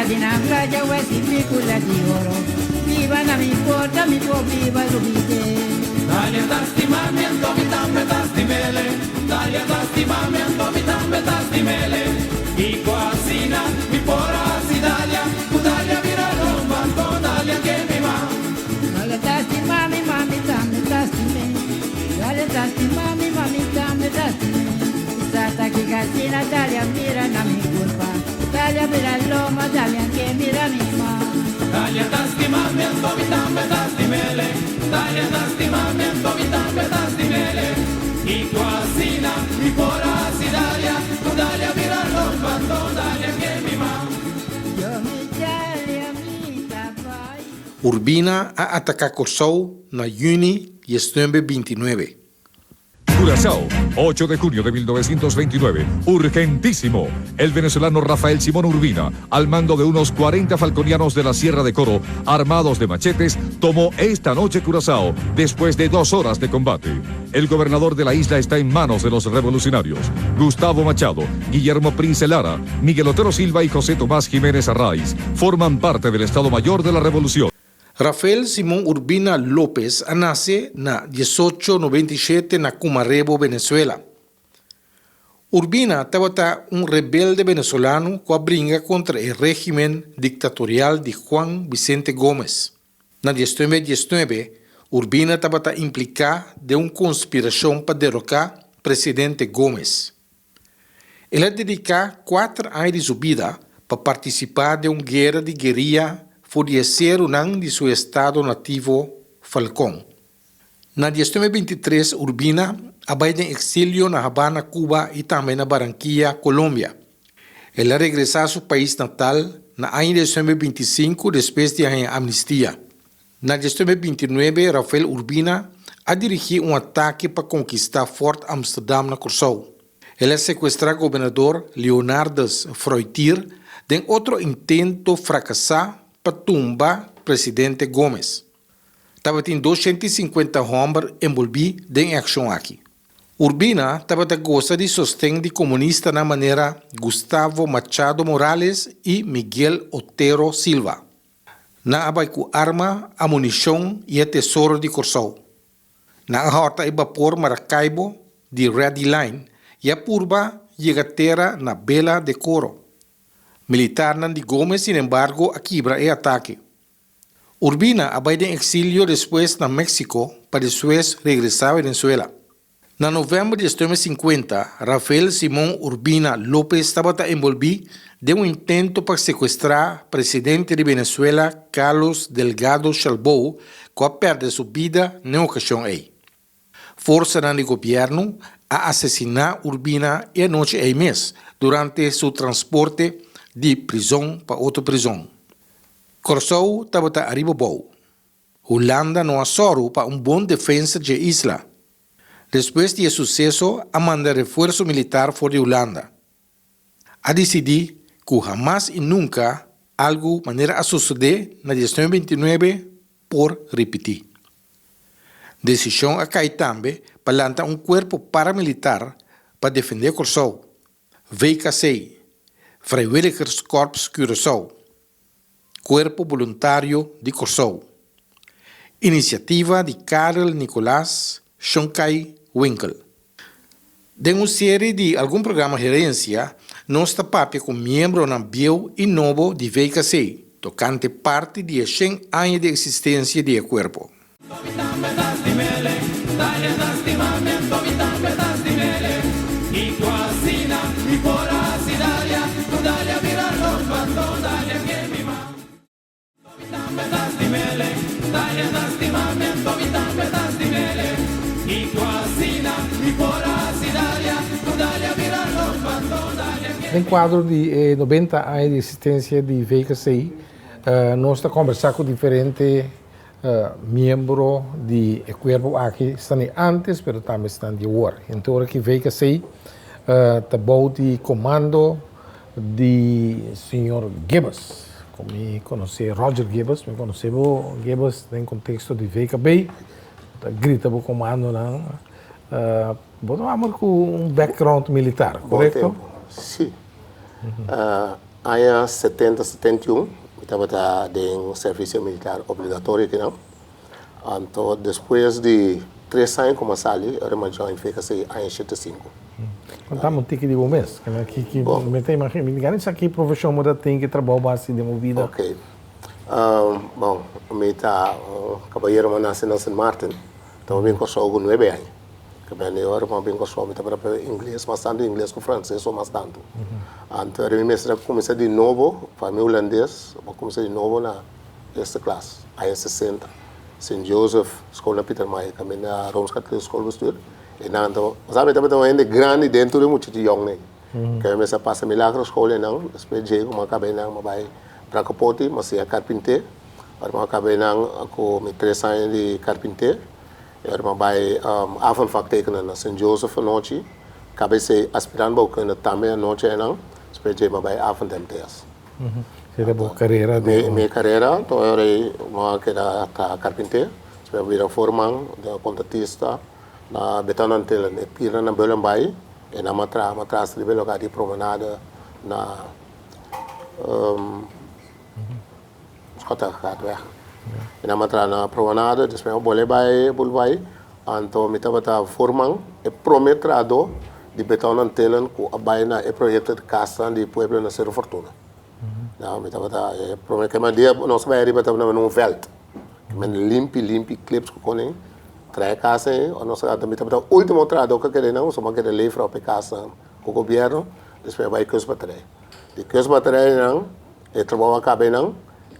di na playa wesi picula di oro Biba na mi porta mi por biba lubide Dalia ta stima mi anto mi tambe ta stimele Dalia ta stima mi anto mi tambe ta stimele Kiko asina mi por a hasi Dalia Ku Dalia bira lomba anto Dalia ke mi ma Dalia ta stima mi ma mi tambe ta stime Dalia ta stima mi ma mi tambe ta stime Sa ta kiko asina Dalia mira na mi kurpa Dalia bira lomba Dalia ke mira mi ma Dalia ta stima mi anto mi tambe ta stimele Dalia ta stima mi anto mi tambe ta stimele Kiko asina mi por a hasi Dalia Ku Dalia bira lomba anto Dalia ke mi ma Yo mi Dalia mi ta bai. Urbina a ataká Kòrsou na yüni 1929. Curazao, 8 de junio de 1929. Urgentísimo. El venezolano Rafael Simón Urbina, al mando de unos 40 falconianos de la Sierra de Coro, armados de machetes, tomó esta noche Curazao después de dos horas de combate. El gobernador de la isla está en manos de los revolucionarios. Gustavo Machado, Guillermo Prince Lara, Miguel Otero Silva y José Tomás Jiménez Arraiz forman parte del Estado Mayor de la Revolución. Rafael Simón Urbina López a nase na 1897 na Cumarebo, Venezuela. Urbina tabata un rebelde venezolano ku a bringa kontra e régimen diktatorial di Juan Vicente Gómez. Na 1919, Urbina tabata impliká den un konspirashon pa deroká presidente Gómez. El a dediká kuater aña di su bida pa partisipá den un guera di gueria for di e serunan di su estado nativo, Falcón. Na 1923 Urbina a bai den eksilio na Habana, Cuba i tambe na Barranquilla, Colombia. El a regresá su pais natal na aña 1925 despues di haña amnistia. Na 1929 Rafael Urbina a dirigí un atake pa konkistá Fort Amsterdam na Kòrsou. El a sekuestrá gobernador Leonardus Fruytier den otro intento frakasá pa tumba presidente Gomez. Tabatin 250 hòmber enbolbí den e akshon aki. Urbina tabata gosa di sosten di komunistanan manera Gustavo Machado Morales i Miguel Otero Silva. Nan a bai ku arma, amunishon i e tesoro di Kòrsou. Nan a hòrta e bapor Maracaibo di Ready Line i a purba yega tera na Bela de Coro. Militarnan di Gomez sinembargo a kibra e atake. Urbina a bai den eksilio despues na Mexico pa despues regresá Venezuela. Na novèmber di 1950, Rafael Simón Urbina López tabata enbolbí den un intento pa sekuestrá presidente di Venezuela Carlos Delgado Chalbaud ku a pèrdè su bida n'e okashon ei. Forsanan di gobièrnu a asesiná Urbina e anochi ei mes durante su transporte di prizon pa otro prizon. Kòrsou tabata ariba bou. Hulanda no a sòru pa un bon defensa dje isla. Despues di e suseso a manda refuerso militar for di Hulanda. A disidí ku hamas i nunka algu manera a sosodé na 1929 por ripití. Desishon a kai tambe pa lanta un kuerpo paramilitar pa defendé Kòrsou, VKC, Vrijwilligerskorps Curaçao. Kuerpo Boluntario di Kòrsou. Inisiativa di Karel Nicolaas Shonkai Winkel. Den un serie di algun programa Herensia nos ta papia ku miembronan bieu i nobo di VKC tokante parti di e shen aña di eksistensia di e kuerpo. Den kuadro di e 90 aña di eksistensia di VKC nos ta kombersá ku diferente Miembro di e kuerpo aki stan di antes pero tambe stan di awor. Henter ora ki VKC ta bou di komando di señor Gibbs. Ku mi konosé Roger Gibbs, mi konosé bo Gibbs den konteksto di VKB. Ta grita bo komandonan. Bo ta wak ku un background militar, korekto? Si. Aña setenta, 71, mi tabata den servisio militar obligatorio kinan. Anto despues di tres aña ku mi a sali, ora mi a join VKC aña 75. Kontami un tiki di bo mes. Ki, mi ta imagina, mi gana sa ki profeshon bo ta tin, ki trabou bo hasi den bo bida. Ok. Bon, mi ta un kabayero, mi a nase na Sint Maarten. Ta bin Kòrsou ku nuebe aña. Ke bende ora ku mi a bin Kòrsou mi tabata papia ingles, mas tantu ingles ku franses o mas tantu. Anto mi mester a kuminsá di nobo, pa mi hulandes, mi a kuminsá di nobo na eerste klas, aña 60. Sint Joseph, skol na Pietermaai, kaminda Rooms-Katholiek Schoolbestuur. E nan anto, bo sa mi tabata un hende grandi den tur e muchachi yòn ei. Ke mi mester a pasa Milagro skol einan, despues dje ku mi a kaba einan mi a bai Brakapoti, mi a siña karpinté. Ora mi a kaba einan ku mi tres aña di karpinté, e ora mi a bai avondvak tekenen na Sint Joseph anochi, kaba esei aspirant bouwkunde tambe anochi einan, despues dje mi a bai avond MTS. Esei ta bo karera di. Mi karera, anto e ora ei mi a keda traha karpinté, despues mi a bira voorman, kontatista na Beton Antillen, e pirnan na Bullenbaai, einan mi a traha, mi a traha riba e loka di promenade na. Schottegatweg. Mi nan a traha na Promenade, despues mi a bole bai Bulbai, anto mi tabata voorman, e prome trahadó di Beton Antillen ku a bai na e proyekto di kasnan di pueblo na Seru Fortuna. Nou, mi tabata e prome, kema dia nos a bai ariba tabata na un vèlt, men limpi limpi klips ku konen traha e kas ei, ora nos a mi tabata ultimo trahadó ku a keda einan, pasobra mi a keda levera op e kasnan ku gobièrnu, despues mi a bai Kustbatterij. Di Kustbatterijnan E trabou a kaba einan,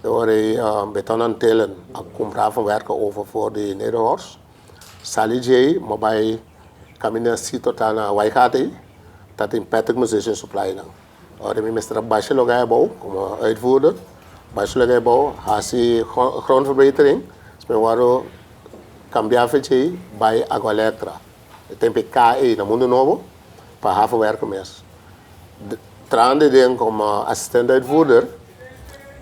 e ora ei Beton Antillen a kumpra havenwerken over for di Nederhorst. Sali djei mo bai kaminda sito ta na Waaigat ei, ta tin Patrick Musician Supply nan. Ora mi mester a basha loke abou komo uitvoerder, basha loke abou, hasi grondverbetering, despues mi wòrdu kambia for djei bai Aqualectra. E tempu e KE na Mundo Nobo pa havenwerken mes. Trahando den komo asistente uitvoerder,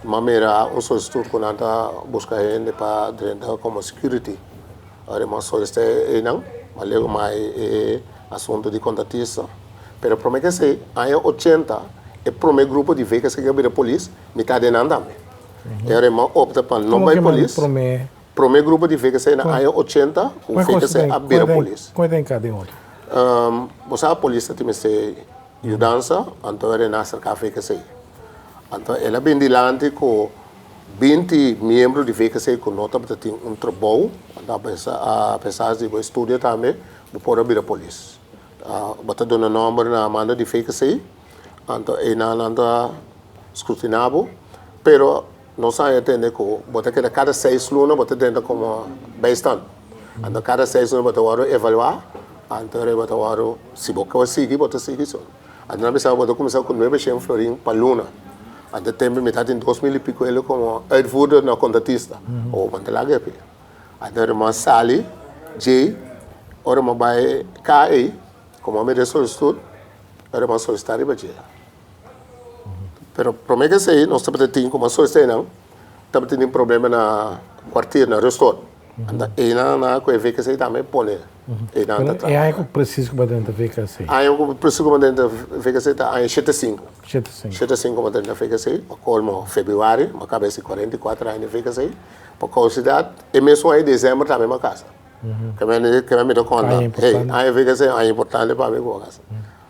mi a mira un solisitud ku nan ta buska hende pa drenta komo security. Ora mi a solisitá einan, mi a lego mai e asuntu di kontratista. Pero promé ke esei, aña 80, e promé grupo di VKC ku a bira polis, mi ta den nan tambe. E ora mi a opta pa no bai polis. Promé grupo di VKC na aña 80, ku VKC a bira polis. Kon e ta hinká den otro? Bo sa polis ta tin mester yudansa, anto e rena aserká VKC. Anto el a bin dilanti ku 20 miembro di VKC ku no tabata tin un trabou, anto apesar di bo estudio tambe, bo por a bira polis. Bo ta duna nòmber na mando di VKC, anto einan nan ta skrutiná bo, pero Nos a tende ku bo ta keda kada seis luna bo ta drenta komo bijstand. Anto kada seis luna bo ta wòrdu evaluá, anto bo ta wòrdu, si bo ke sigui bo ta sigui so. Anto nan bisa bo ta kuminsá ku nuebe shen florin pa luna. Anto e tempu mi tatin 2000 i piko ele komo uitvoerder na kontatista. Bo ta laga epi. Anto mi a sali djei ora mi a bai KA komo mi resolisitud ora mi a solisitá riba dje. Pero prome ke esei nos tabata tin komo sostenan tabata tin problema na kwartier na Rustoord. Anta einan nan a kohe VKC tambe pone einan ta traha. E aña ku presis ku bo a drenta VKC? Aña ku presis ku bo a drenta VKC ta aña 75. 75. 75 bo a drenta VKC, pa kolmo februari bo a kaba esi 44 aña di VKC. Pa kousidat e mesun aña desember tambe bo a kasa. Ke mi ta konta, hey, aña VKC aña importante pa mi ku bo a kasa.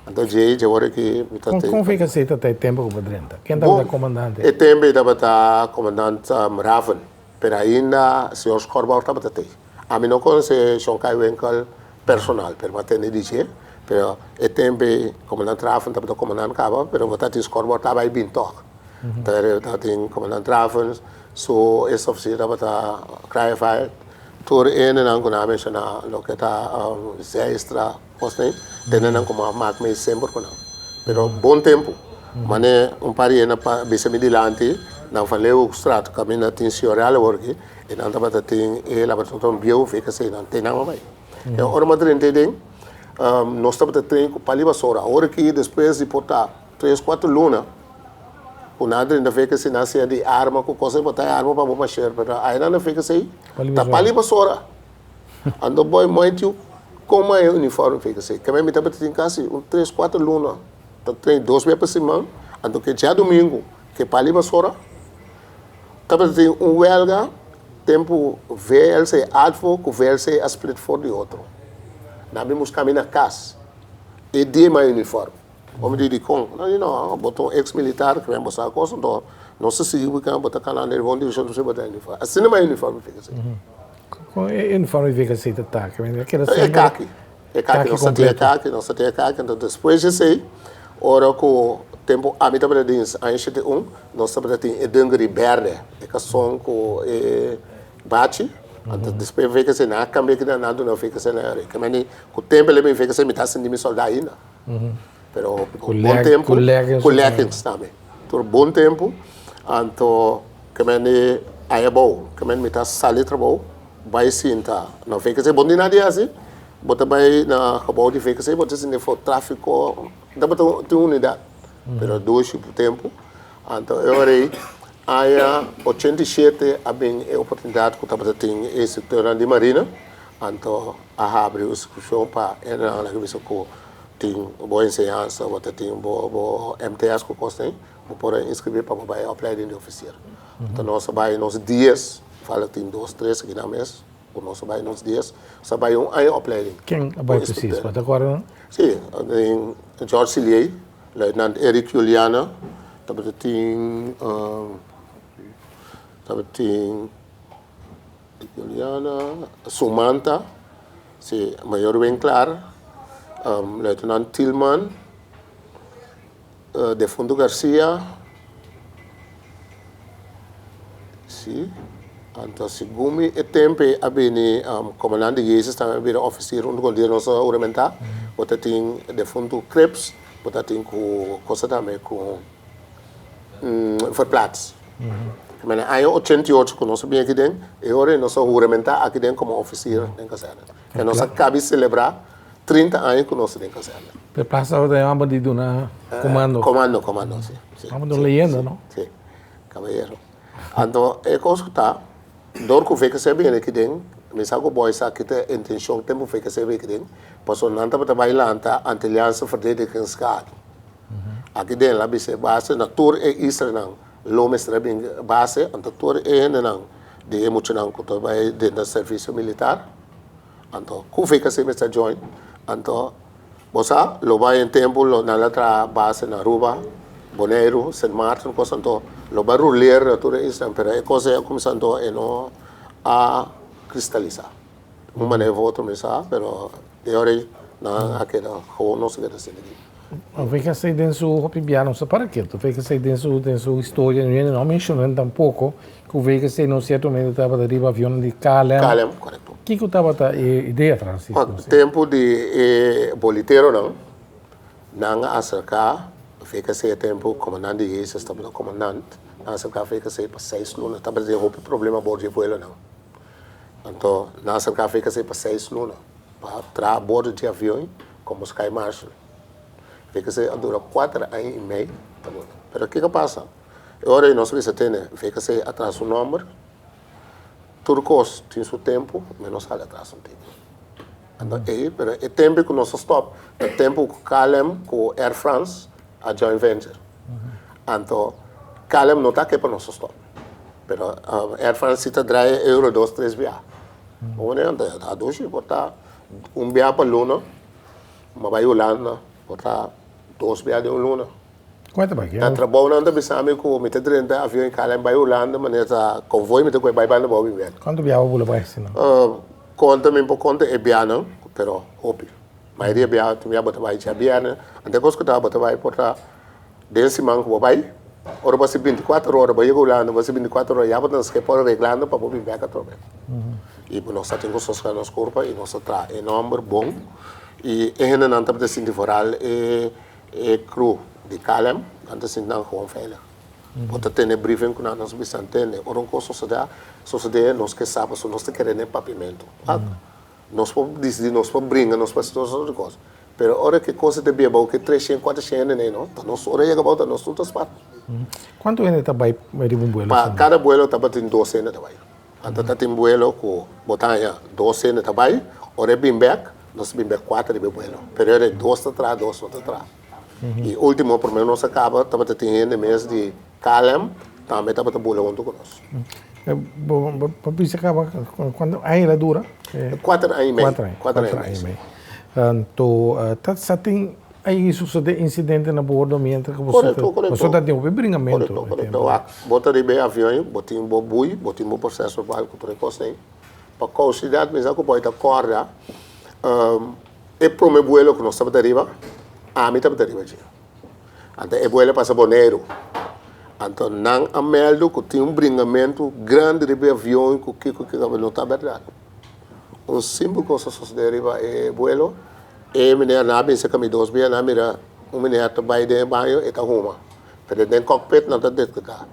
Anto djei dje ora ki mi ta te. Kon VKC ta ta e tempu ku bo drenta? Ken tabata komandante? E tempu ei tabata komandant Raven, pero ainda señor Schorborg tabata tei. Ami no konosé Shon Kai Winkel personal, pero mi a tende di dje. Pero e tempu ei komandant Raven tabata komandant kaba, pero bo tatin Schorborg tabata bai bin tòg. Pero tabatin komandant Raven, su eerste ofisier tabata Kraaijeveld, tur e hendenan ku nan a menshoná loke ta Zijstra. Kosnan tene nan como a mak mei semper cu nan. Pero bon tempo. Mane un par di hende pa bisa mi dilanti nan van Leeuwenhoekstraat caminda tin Ciorel awor aki y nan tabata tin e laboratorio bieu VKC nan te nan a bay. E ora mi a drenta den nos tabata train cu pali basora. Awor aki despues di por ta tres cuatro luna cu nan a drenta VKC nan a siña di arma cu cosa bo ta e arma pa bo masher pero aynan na VKC ta pali basora. Anto boy mooi tiu kon e uniforme fika si. Keme mi tabata tin kasi un tres kuater luna ta train dos bia pa siman. Anto ke djadumingu ke pali basora tabata tin un welga tempu VLC ADVO ku VLC a split for di otro. Nan bin buska mi na kas e dia mi a uniform. Bo mi di dikon? Nan di no, bo ta un ex militar ke bo sa kos anto nos ta sigui bo bo ta kana den bon direkshon bo ta uniform. Asina mi a uniform mi fika así. Kon e uniform di VKC ta ta? E kaki. E kaki nos ta tin e kaki, nos ta tin e kaki. Anto despues di esei, ora ku tempu ami tabata den aña 71, nos tabata tin e dungeri bèrdè, e kason ku e bachi. Anto despues VKC nan a kambia kina nan a duna VKC nan a rei. Kemeni ku tempu el a bin VKC mi ta sinti mi sòldá ainda. Pero bon tempu, ku leggings tambe. Tur bon tempu, anto kemeni aya abou, kemeni mi ta sali trabou. Bai sinta na VKC. Bo no tin nada di hasi, bo ta bai na gebouw di VKC, bo ta sinta for trafiko, tabata tin unidat, pero dushi por tempu. Anto e ora ei, aña 87 a bin e oportunidat ku tabata tin e instruktornan di marina, anto a habri un inskripshon pa e nan a bisa ku tin bo enseñansa, bo ta tin bo MTS ku kos ei, bo por a inskribí pa bo bai e opleiding di ofisier. Anto nos a bai nos dies, fala tin dos, tres aki nan mes, ku nos a bai nos dies, nos a bai un aña opleiding. Ken a bai precies? Bo ta acorda nan? Si, tin George Siliey, Luitenant Eric Juliana, tabata tin, tabata tin Juliana, Sumanta, si, Mayor Winklaar, Luitenant Tilman, Defunto Garcia, si, anto segun mi e tempo ei a bini Comandante Jezus tambe a bira officier hunto con dia nos a huramentá, bo ta tin Defunto Krebs, bo ta tin cu cosa tambe cu Verplaats. Men e aña 88 cu nos a bini aki den, e ora ei nos a huramentá aki den como officier den kazerne. En nos a cabi celebra 30 aña ku nos ta den kazerne. Pe plaza tabata e homber di duna komando. Komando, komando, si. Homber di un leyenda, no? Si, kabayero. Anto e kos ku ta, dor ku VKC bini aki den, mi sa ku boy sa kita e intenshon tempu VKC bini aki den, pasobra nan tabata bai lanta Antilliaanse Verdedigingsgarde. Aki den la bisa e base na tur e islanan lo mester a bin base, anto tur e hendenan di e muchanan ku ta bai den nan servisio militar, Anto ku VKC mester join? Anto bo sa lo bai un tempu lo nan a traha base na Aruba, Boneiru, Sint Maarten kos anto lo bai ruler na tur e isla pero e kos ei a kuminsá anto e no a kristalisá. Un manera of otro mi sa pero e ora ei nan a keda gewoon nos a keda sinti aki. VKC den su hopi bia no sa para ketu. VKC den su den su historia no a menshona tampoko Ku VKC na un sierto momento tabata riba avionnan di KLM. KLM, korekto. Kiko tabata e idea tras di esei? Tempu di e boliteronan, nan a aserká VKC e tempu komandant di Jesus tabata komandant, nan a aserká VKC pa seis luna. Tabata tin hopi problema abor di e vuelonan. Anto nan a aserká VKC pa seis luna pa traha abordo di avion komo Sky Marshal. VKC a dura kuater aña i mei ta duna. Pero kiko a pasa? E ora ei nos bisa tene VKC a traha su nomber, tur kos tin su tempu, mi no sali atras un tiki. Anto ei, pero e tempu ku nos a stop ta tempu ku KLM ku Air France a joint venture. Anto KLM no ta ke pa nos a stop, pero Air France si ta draai e euro dos tres bia. Bo wende anto a dushi por ta un bia pa luna, bo bai Hulanda por ta dos bia den un luna. Kuenta bai Na trabounan ta bisa mi ku mi ta drenta avion i KLM bai Hulanda manera ta konvoi mi ta kohe bai banda bou bin bek. Kuantu biaha bo bula bai asina? Konta mi por konta e biahanan pero hopi. Mayoria biaha tin biaha bo ta bai djabièrnè anto e kos ku ta bo ta bai por ta den siman ku bo bai ora bo hasi 24 ora bo yega Hulanda bo hasi 24 ora ya bo ta na Schiphol reglando pa bo bin bek atrobe. I nos ta tin ku sosega nos kurpa i nos ta traha e nòmber bon i e hendenan tabata sinti foral e E crew di KLM, nan ta sinti nan gewoon veilig. Bo ta tene briefing ku nan, nos bisa nan tende, ora un kos sosodé, sosodé, nos ke sa pasobra nos ta kere den papiamentu. Wak, nos por disidí, nos por bringa, nos por hasi tur sorto di kos, pero ora ku e kos ta bia bou ke treshen, kuatershen hende nei no, ta nos, ora yega bou ta nos tur ta spat. Kuantu hende ta bai riba un buelo Pa asina? kada buelo tabatin dos hende ta bai. Anto ta tin buelo ku bo ta haña dos hende ta bai, ora e bin bèk, nos ta bin bèk kuater riba e buelo. Pero ora e dos ta traha, dos no ta traha. I último promé nos a kaba tabata tin hende mes di KLM tambe tabata bula huntu ku nos. Bo bo bisa kaba kuantu aña el a dura? Kuater aña i mei. Kuater aña, kuater aña i mei. Anto ta sa tin a sucede incidente na bordo mientras ku boso ta boso ta tin hopi bringamentu. Korekto, korekto. Wak, bo ta riba e avion, bo tin bo bui, bo tin bo proseso verbal ku tur e kos ei. Pa kousidat mi sa ku bo ta kòrda e promé buelo ku nos tabata riba, ami tabata riba dje. Anto e buelo a pasa Boneiru. Anto nan a mèldu ku tin un bringamentu grandi riba e avion ku kiko kiko, no ta bèrdat. Un simpel kos a sosodé riba e buelo, e meneer nan a binse kami dos bia, nan a mira un meneer ta bai den e baño e ta huma, pero den cockpit nan ta detectá.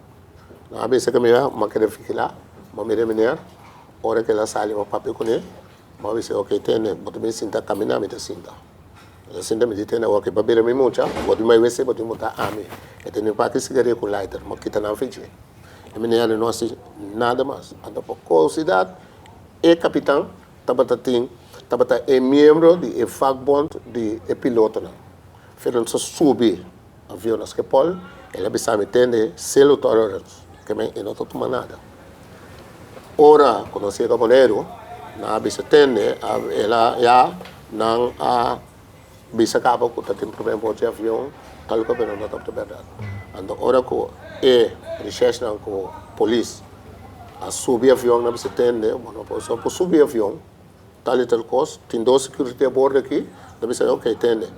Nan a bisa ku mi a keda vigilá, mi a mira e meneer, ora ku el a sali mi a papia kuné, mi a bisa oke tende bo ta bin sinta kaminá mi ta sinta. Mi ta sinta mi di tende oke bo a bira mi mucha, bo tin bai wc bo tin bota ami, e tene un paki sigaria ku lighter, mi a kita nan fidji. E meneer no a hasi nada mas, anto pa kosidat e kapitan tabata tin tabata e miembro di e vakbond di e pilotonan, Fernando sa subi. Avion na Schiphol, el a bisa mi tende celo tolerance, ke men e no ta tuma nada. Ora ku nos yega Boneiru, nan a bisa tende, el a ya nan a bisa kaba ku ta tin problema ku e avion, tal ku pero no tabata bèrdat. Anto ora ku e reshèrsnan ku polis a subi avion nan a bisa tende, bo no por subi avion. Tal y tal cos, tin dos security a bordo aki, nan bisa ok tende,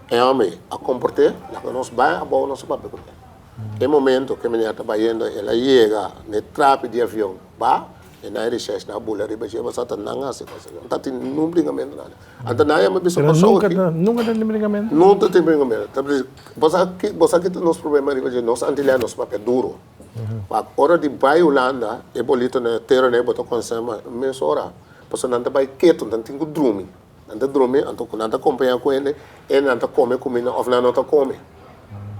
e homber a comporte, laga nos bay abao nos a papia cu el. E momento cu e meneer ta bayendo el a yega na e trapi di avion ba, e nan e recherche nan a bula riba dje pasobra ta nan a haci cos aki, no ta tin ningun bringamento nada. Anto nan a yama bisa Pero Corsou nunca aki. ta nunca ta tin bringamento? No ta tin bringamento. Ta bisa, bo sa ki bo sa ki ta nos problema riba dje, nos antilha nos papia duro. Wak ora di bay Hulanda e bolito na e tera na e bo ta consema mesora. Pasobra nan ta bai ketu, nan tin ku drumi. Nan ta drumi, anto ku nan ta kompañá ku hende, e nan ta kome kuminda òf nan no ta kome.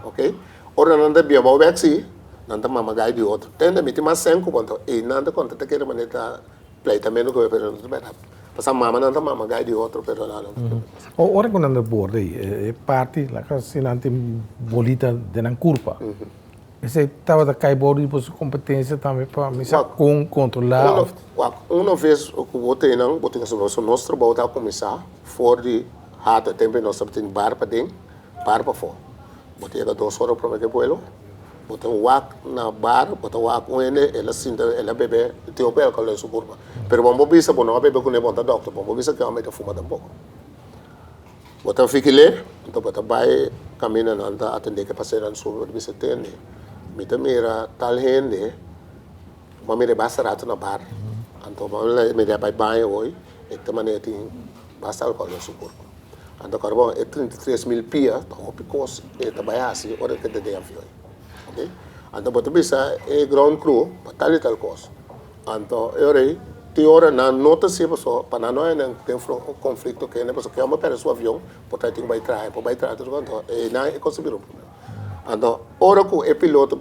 Oke? Ora nan ta bia bou bèk si, nan ta mama gai di otro. Tende, mi tin mas sèn ku bo. Anto einan ta konta ta kere manera ta pleitamentu ku bo, pero no ta bèrdat. Pasobra mama nan ta mama gai di otro, pero nan no ta kere. Ora ku nan ta borde ei, e parti, laga si nan tin bolita den nan kurpa. Esei tabata kai bou di boso kompetensia tambe pa misa kon kontrolá òf. Wak, una ves ku bo ta einan, bo tin ku sabi nos trabou ta kuminsá for di hata tempu nos tabatin bar paden, bar pafó. Bo ta yega dos ora promé ku e pueblo, bo ta wak na bar, bo ta wak un hende, el a sinta, el a bebe, tin hopi alkohòl den su kurpa. Pero bo no por bisa bo no a bebe kuné, bo no ta dòkter, bo no por bisa ke hòmber ta fuma tampoko. Bo ta vigil'é, anto bo ta bai kaminda nan ta atendé ke pasenan subi, bo ta bisa tende, mi ta mira tal hende, bo a mira e basta rato na bar, anto bo a mira e bai baño hoy, e ta manera tin basta alkohòl den su kurpo. Anto kòrda bon, e 33 mil pia ta hopi kos e ta bai hasi ora e ta den avion, ok. Anto bo ta bisa e ground crew pa tal i tal kos. Anto e ora ei, tin ora nan no ta siba so, pa nan no haña nan den konflikto kende, pasobra ke homber pèrdè su avion, por ta e tin ku bai traha, e por bai traha tur kos, anto einan e kos ta bira un problema. Anto ora ku e piloto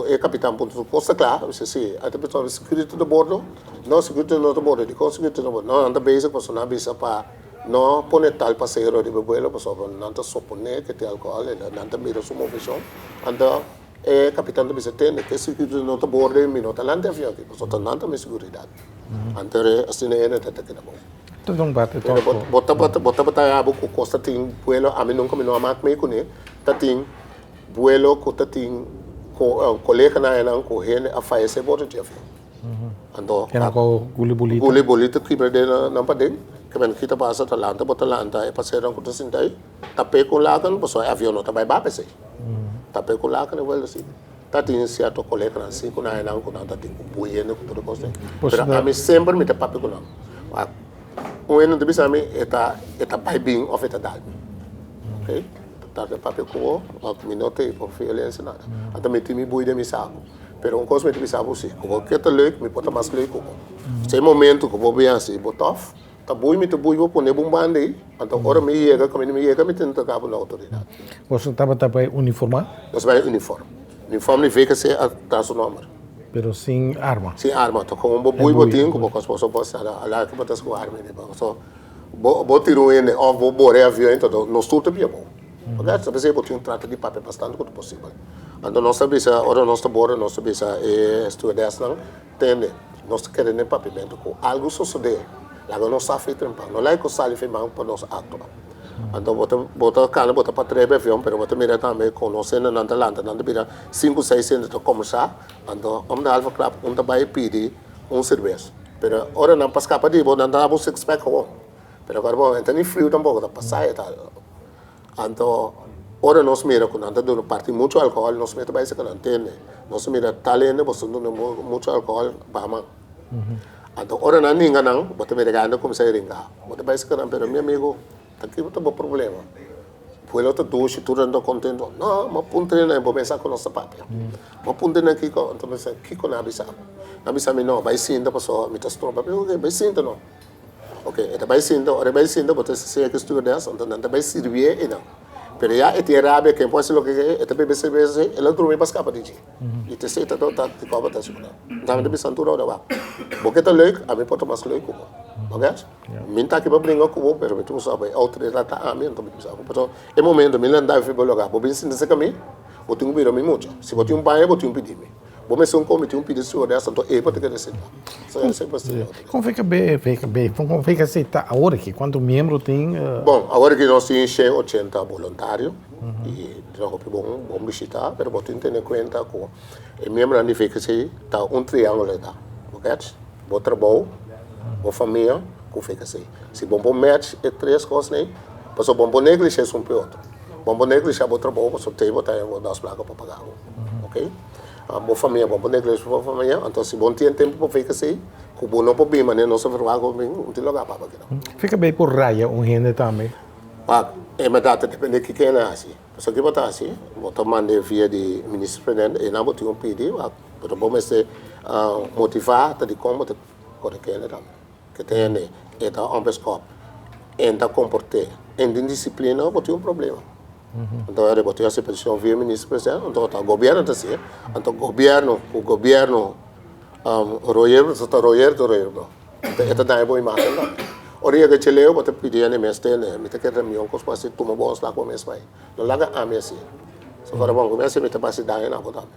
e kapitan puntra su kos ta kla, a bisa si, a ta bisa security ta bordo? No, security no ta bordo, dikon security no ta bordo? No, nan ta bezig pasobra nan a bisa pa no pone tal pasahero riba e vuelo pasobra nan ta soponé ke tin alkohòl, nan ta mira su moveshon, anto. E kapitan ta bisa, Tende, ke security no ta borde, mi no ta lanta e avion aki, pasobra ta nan ta mi seguridat. Anto e asina hende ta keda bon. Ta un bate tòg bo. Bo tabata, bo tabata abo ku kos ta tin buelo, ami nunka mi no a mak mei kuné, ta tin buelo ku ta tin koleganan enan ku hende a fayesé borde di avion. Anto Kena ku guli bolita. Guli bolita kibra den nan paden, ke men kita pasa ta lanta, bo ta lanta e paseronan ku ta sinta ei. Tap'é ku laken, pasobra e avion no ta bai ba p'esei. Tap'é ku laken e vuelta si. Ta tin sierto koleganan si ku nan enan ku nan ta tin ku bui hende ku tur e kos ei. Pero ami semper mi ta papia ku nan. Un hende no ta bisa mi e ta e ta bai bin òf e ta dal mi. Oke. Ta tarda papia ku bo, mi no ta ei pa violensia nada. Anto mi tin mi bui den mi saku. Pero un kos mi ta bisa bo si, ku bo ke ta leuk, mi por ta mas leuk ku bo. Esei momento ku bo bin hasi bo tòf. Ta bui mi ta bui bo pone bo un banda ei, anto ora mi yega, kaminda mi yega mi ta entrega bo na outoridat. Boso tabata bai uniformá? Nos bai uniform. Uniform di VKC a ta su nomber. Pero sin arma? Sin arma, ta komo bo bui bo tin ku bo kos boso por sa ala ku bo ta sku arma ei. Paso bo bo tira un hende òf bo bora e avion ei, nos tur ta bia bo. Oké, so p'esei bo tin un trata di papia bastante ku ta posibel. Anto nos ta bisa, ora nos ta bora nos ta bisa e stewardessnan, tende, nos ta kere den papiamentu ku algu sosodé, laga nos sa fei trempan, no laga ku sali fei man pa nos aktua. Anto bo ta bo ta kana bo ta patr'é pa e avion, pero bo ta mira tambe kon nos hendenan ta lanta, nan ta bira sinku seis hende ta kombersá, anto om de halve klap un ta bai pidi un serbes. Pero ora nan pa skapa di bo, nan ta daba un six pack awor. Pero awor bo, e ta ni friu tampoco, ta pasa e tal. Anto, ora nos mira cu nan ta duna parti mucho alcohol, nos mester bai seca nan tende. Nos mira tal hende, boso ta duna mucho alcohol, baha man. Anto, ora nan ninga nan, bo ta mira gana cuminsa ringa. Bo ta bai seca nan, pero mi amigo, ta kico ta bo problema? Pueblo ta dushi, tur hende ta contento. No, bo puntra nan, bo mester sa cu nos ta papia. Bo puntra nan kico, anto mi bisa, kico nan a bisa bo? Nan a bisa mi, no, bai sinta pasobra mi ta stroba. Mi bisa, ok, bai sinta no. Ok, e ta bai sinta, ora e bai sinta bo ta siña ki stewardess, anto nan ta bai sirbié einan. Pero ya e tin rabia, ken por hasi loke ke, e ta bebe serbesa así, el a drumi pa skapa di dje. I te esei ta ta di kòp ta hasi ku nan. Nta mi ta bisa tur ora, wak, bo ke ta leuk, ami por ta mas leuk ku bo. Bo get? Mi no ta aki pa bringa ku bo, pero mi ta kuminsá bai outoridat ta ami, anto mi ta bisa bo. Pasobra e momento mi lanta fi bo lugá, bo bin sinta serka mi, bo tin ku bira mi mucha. Si bo tin un baña, bo tin ku pidi mi. Bo mester un comité un pidi stewardess anto e bo ta kere senta. So e semper asina. Kon VKB, VKB, kon VKC ta awor aki? Kuantu miembro tin? Bon, awor aki nos tin shen ochenta boluntario i ta hopi bon, bon bishita, pero bo tin tene kuenta ku e miembronan di VKC ta un triangulo e ta, bo catch? Bo trabou, bo famia ku VKC. Si bo por match e tres kosnan ei, pasobra bo no por neglisha esun p'e otro. Bo no por neglisha bo trabou pasobra te bo ta haña bo dos plaka pa paga bo. Ok bo famia bo por neglesh bo famia anto si bo no tin tempo pa vkc ku bo no por bin manera nos a verwagt ku bo bin un tin loga papa keda. Fika bay por raya un hende tambe. Wak e berdad ta depende kiko e na hasi pasobra ki bo ta hasi bo ta manda via di minister presidente e nan bo tin ku pidi wak pero bo mester motiva ta dikon bo ta kore kende tambe ke ta hende e ta onbeskop e ta komporte e tin disiplina bo tin un problema. Anto e bo tin hasi peticion via minister presidente, anto ta gobierno ta hasié, anto gobierno ku gobierno royer bo ta royer ta royer bo, anto e ta daña bo imagen tambe. Ora yega cheleo bo ta pidi hende mes tende, mi ta kere reunion kos pa hasi tuma bo ontslag bo mes bai, no laga ami hasié. So ora bon ku mi hasi mi ta basi daño na bo tambe.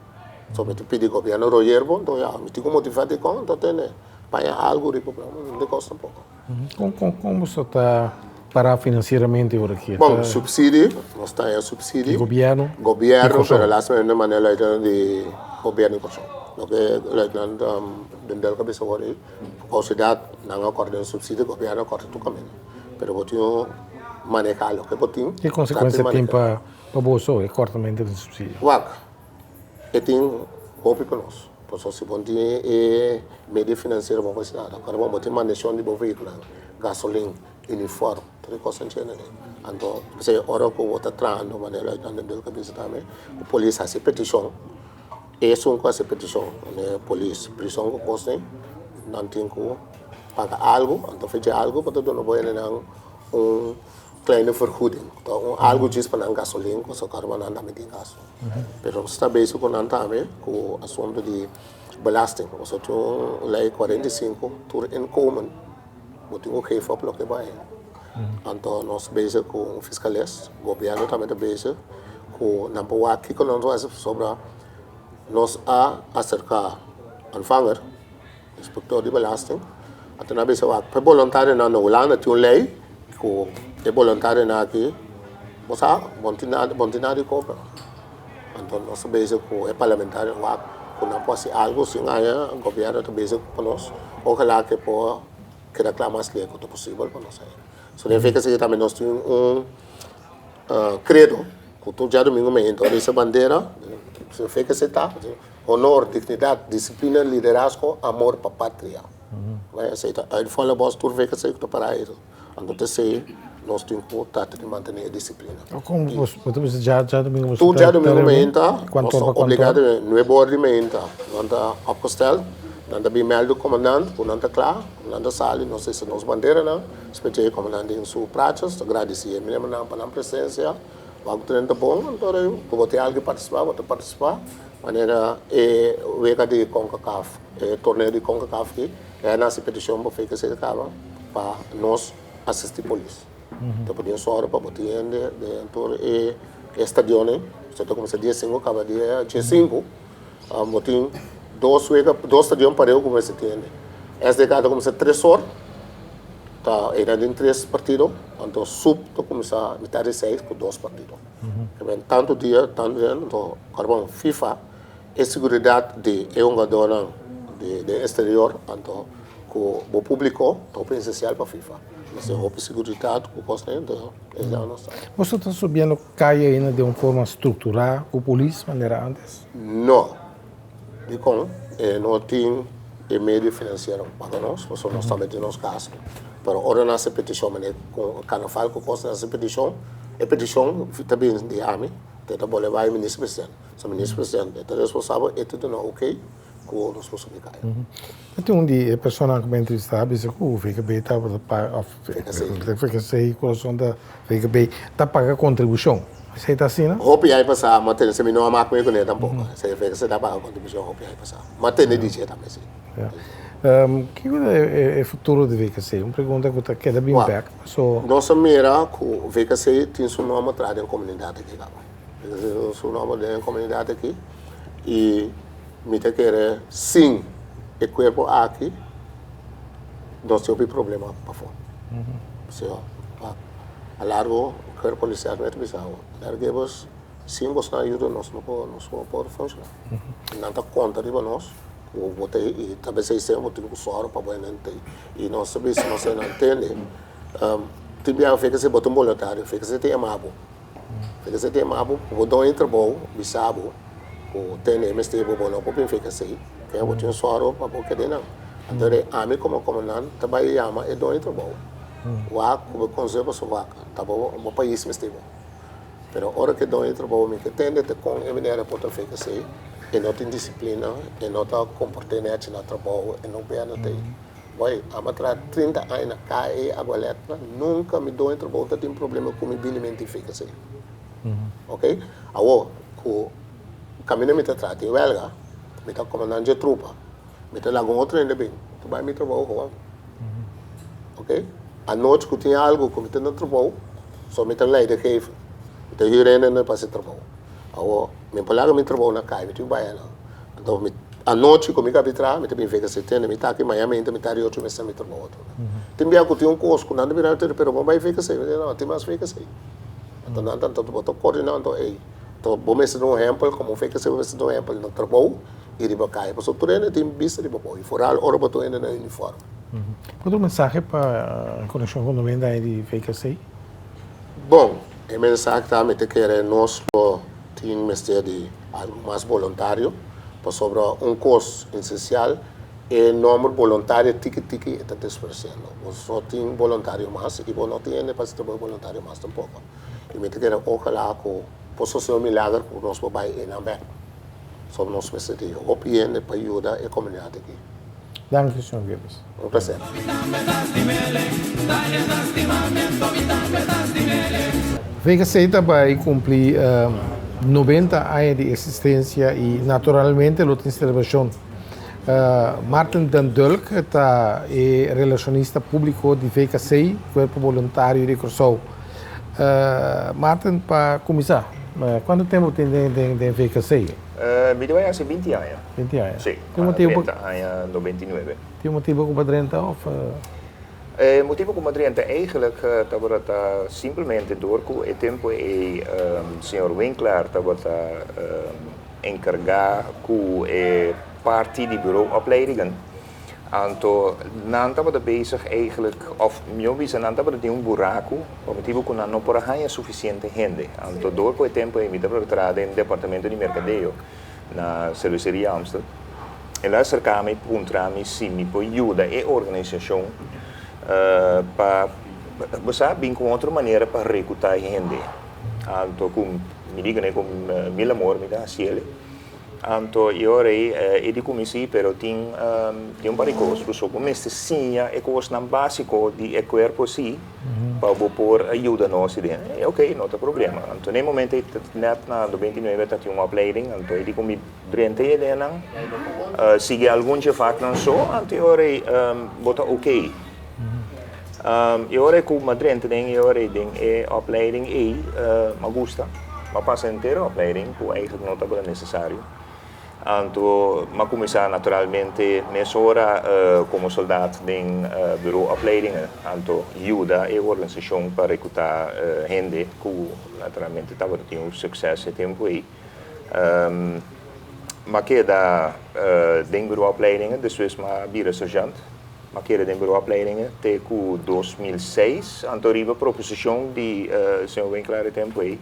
So mi ta pidi gobierno royer bo, anto ya mi tin ku motiva dikon, anto tende paña algu riba bo, no tin kos tampoco. Kon boso ta pará finansieramente ora ki? Bon, supsidi, nos ta haña supsidi. Di gobièrnu? Gobièrnu, pero lastima e manera luitenant di gobièrnu di Kòrsou. Loke luitenant Den Delka bisa wòrdu ei, kousidat nan a kòrta den supsidi, gobièrnu a kòrta tur kaminda. Pero bo tin un manehá loke bo tin. Ki konsekuensia tin pa boso e kòrtamentu den supsidio? Wak, E tin hopi pa nos. Pasobra si bo no tin e medio finansiero bo no por hasi nada. Ora bo tin mantenshon di bo vehikulonan, gasolin, uniform, tur e kosnan chende den. Anto p'esei ora ku bo ta trahando manera nan den dor kabesa tambe, ku polis hasi petishon, esun ku hasi petishon, manera polis, prison ku kosnan, nan tin ku paga algu, anto fecha algu pa ta duna bo hendenan un kleine vergoeding. Ta un algu djis pa nan gasolin ku esaki nan tambe tin gasto. Pero nos ta bezig ku nan tambe ku asuntu di belasting. Pasobra tin un lei 45 tur inkomen bo tin ku geef op loke bo haña. Anto nos ta bezig ku un fiskales, gobièrnu tambe ta bezig ku nan por wak kiko nan por hasi pasobra nos a aserká ontvanger, inspektor di belasting, anto nan a bisa wak pa e boluntarionan na Hulanda tin un lei ku e boluntarionan aki bo sa bo no tin nada bo no tin nada di kobra. Anto nos ta bezig ku e parlamentario wak ku nan por hasi algu sin haña gobièrnu ta bezig pa nos ojalá ke por keda kla mas leu ku ta posibel pa nos haña. So den feka esaki tambe nos tin un credo ku tur djadumingu meinta ora hisa bandera feka esei ta. Honor, dignidat, disiplina, liderazgo, amor pa patria. Esei ta uit volle borst tur vek esei ku ta para ei. Anto ta esei nos tin ku trata di mantené e disiplina. Kon bo ta bisa djadumingu boso ta? Tur djadumingu meinta nos ta obligá di nuebe ora di meinta nan ta opgestel, nan ta bin mèldu komandant ku nan ta kla, nan ta sali, nos ta hisa nos banderanan, spesial e komandant den su prachas, ta gradisí e miembronan pa nan presensia, wak ku ta bon, anto ku bo tin algu di partisipá bo ta partisipá. Manera e wega di Concacaf, e torneo di Concacaf ki, e a nasi peticion pa fei ke sey kaba pa nos asisti polis. Ta por tin sòru pa bo tin hende den tur e stadionnan. So ta kuminsá dia sinku kaba dia diesinku. Bo tin dos wega, dos stadion pareu ku mester tin hende. SDK ta kuminsá tres or, ta einan tin tres partido, anto sup ta kuminsá mitar di seis ku dos partido. Tantu dia, tantu dia, anto kòrda FIFA e seguridat di e hungadónan di den exterior anto ku bo públiko ta hopi esensial pa FIFA. Mester hopi seguridat ku kosnan anto esei nos ta. Boso ta subiendo kaya ainda den un forma strukturá ku polis manera ántes? No. Dikon? E no tin e medio finansiero pa paga nos, pasobra nos tambe tin nos gastu. Pero ora nan hasi petishon manera ku karnaval ku kos nan hasi petishon, e petishon ta bin di ami, te ta bole bai minister presidente. So minister presidente ta responsabel e ta duna ok ku nos por subi kaya. E tin un di e personanan ku mi a entrevistá a bisa ku VKB tabata paga òf VKC Kurason ta VKB ta paga kontribushon. Esei ta asina? Hopi ai pasá mi a tende si mi no a mak mi kuné tampoko. Esei VKC ta paga kontribushon hopi ai pasá. Mi a tende di dje tambe si. Kiko ta e futuro di VKC? Un pregunta ku ta keda bin bèk paso. Nos a mira ku VKC tin su nòmber traha den komunidat aki kaba. Su nomber den e comunidad aki y mi ta kere sin e cuerpo aki nos tin hopi problema pafo. So a largo cuerpo policial mi ta bisa awo larguebos sin bos nan ayuda nos no por nos no por funciona. Nan ta conta riba nos cu bo ta y ta bes ey bo tin cu soro pa bo hende ta ey y nos ta bisa nos hende nan tende tin biaha fekese bo ta un boluntario fekese ta yama bo. Fika se tema bo, bo doño trabou bisa bo ku tene mester bo bo no por bin fika sei, ke bo tin sòru pa bo kede nan. Anto de ami komo komandant ta bai yama e doño trabou, wak ku bo konseho pasobra wak ta bo bo pais mester bo. Pero ora ku e doño trabou mi ke tende te kon e manera por ta fika sei, e no tin disiplina, e no ta komport'é nèchi na trabou, e no bia no ta ei. Boy, amo a traha 30 aña na KE Agua Electra, nunca mi doño trabou ta tin problema cu mi bini identifica así. Ok? Awor, cu caminda mi ta traha tin welga, mi ta comandante dje trupa, mi ta laga un otro hende bin, ta bay mi trabou gewoon. Ok? Anochi cu tin algo cu mi ta na trabou, so mi ta leidinggever, mi ta huur hende pa haci trabou. Awor, mi por laga mi trabou na caya, mi tin cu bay anan. Anto mi anochi ku mi kabi traha mi ta bin vega setenta, mi ta aki mañana mainta mi ta ri ocho mester mi trabou otro bes. Tin bia ku tin un kos ku nan ta bira mi ta di pero bo bai vega sei? Mi di no, tin mas vega sei. Anto nan ta anto bo ta kordina anto ey anto bo mester duna un ehempel komo vega sei bo mester duna un ehempel na trabou i riba kaya pasobra tur hende tin bista riba bo i foral ora bo ta un hende na uniforme. Bo ta un mensahe pa en konekshon ku 90 aña di vega sei? Bon, e mensahe ta mi ta kere nos lo tin mester di algu mas boluntario, pasobra un kos esensial, e nomber boluntario tiki tiki e ta disparesiendo. Bo no tin boluntario mas i bo no tin hende pa hasi trabou boluntario mas tampoko. I mi ta kere ojalá ku por sosode un milager ku nos por bai einan bèk. Pasobra nos mester di hopi hende pa yuda e komunidat aki. Danki, señor Gillis. Un placer. VKC ta bai cumpli 90 aña di existencia y naturalmente lo tin celebracion. Martin den Dulk ta e relacionista publico di VKC, Cuerpo Boluntario di Corsou. Martin, pa cuminsa, cuanto tempo bo tin den VKC? Mi ta bai haci binti aña. 20 aña. Sí, Tin motibu pa 30 aña 99. Tin motibu ku bo drenta of? E motibu ku bo drenta eigenlijk tabata simplemente dor ku e tempu ei señor Winklaar tabata enkargá ku e parti di bureau opleidingen. Anto nan tabata bezig eigenlijk, of mihó bisa nan tabata tin un buraku pa motibu ku nan no por a haña sufisiente hende. Anto dor ku e tempu ei mi tabata traha den departamento di merkadeo. Na Cerveceria Amstel. El a acerca mi puntra mi si mi por yuda e organisacion pa, bo sa, bin cu otro manera pa recuta hende. Anto cu mi di cune cu mil amor mi ta haciele. Anto e ora ey e di cu mi si, pero tin tin un par di cos cu so bo mester siña e cosnan basico di e cuerpo si. Pa bo por yuda nos i den, ok, no ta problema. Anto na e momento ei net na 99 ta tin un opleiding, anto e di ku mi drenta e ideanan, sigui algun dje vaknan so, anto e ora ei bo ta ok. E ora ku m'a drenta den e ora den e opleiding ei, m'a gusta. M'a pasa henter opleiding ku eigenlijk no tabata nesesario. Anto m'a kuminsá naturalmente mesora komo soldat den bureau opleidingen. Anto yuda e organisashon pa rekrutá hende ku naturalmente tabata tin un sukses e tempu ei. M'a keda den bureau opleidingen, despues m'a bira sergeant. M'a keda den bureau opleidingen te ku 2006. Anto riba proposishon di señor Winklaar e tempu ei,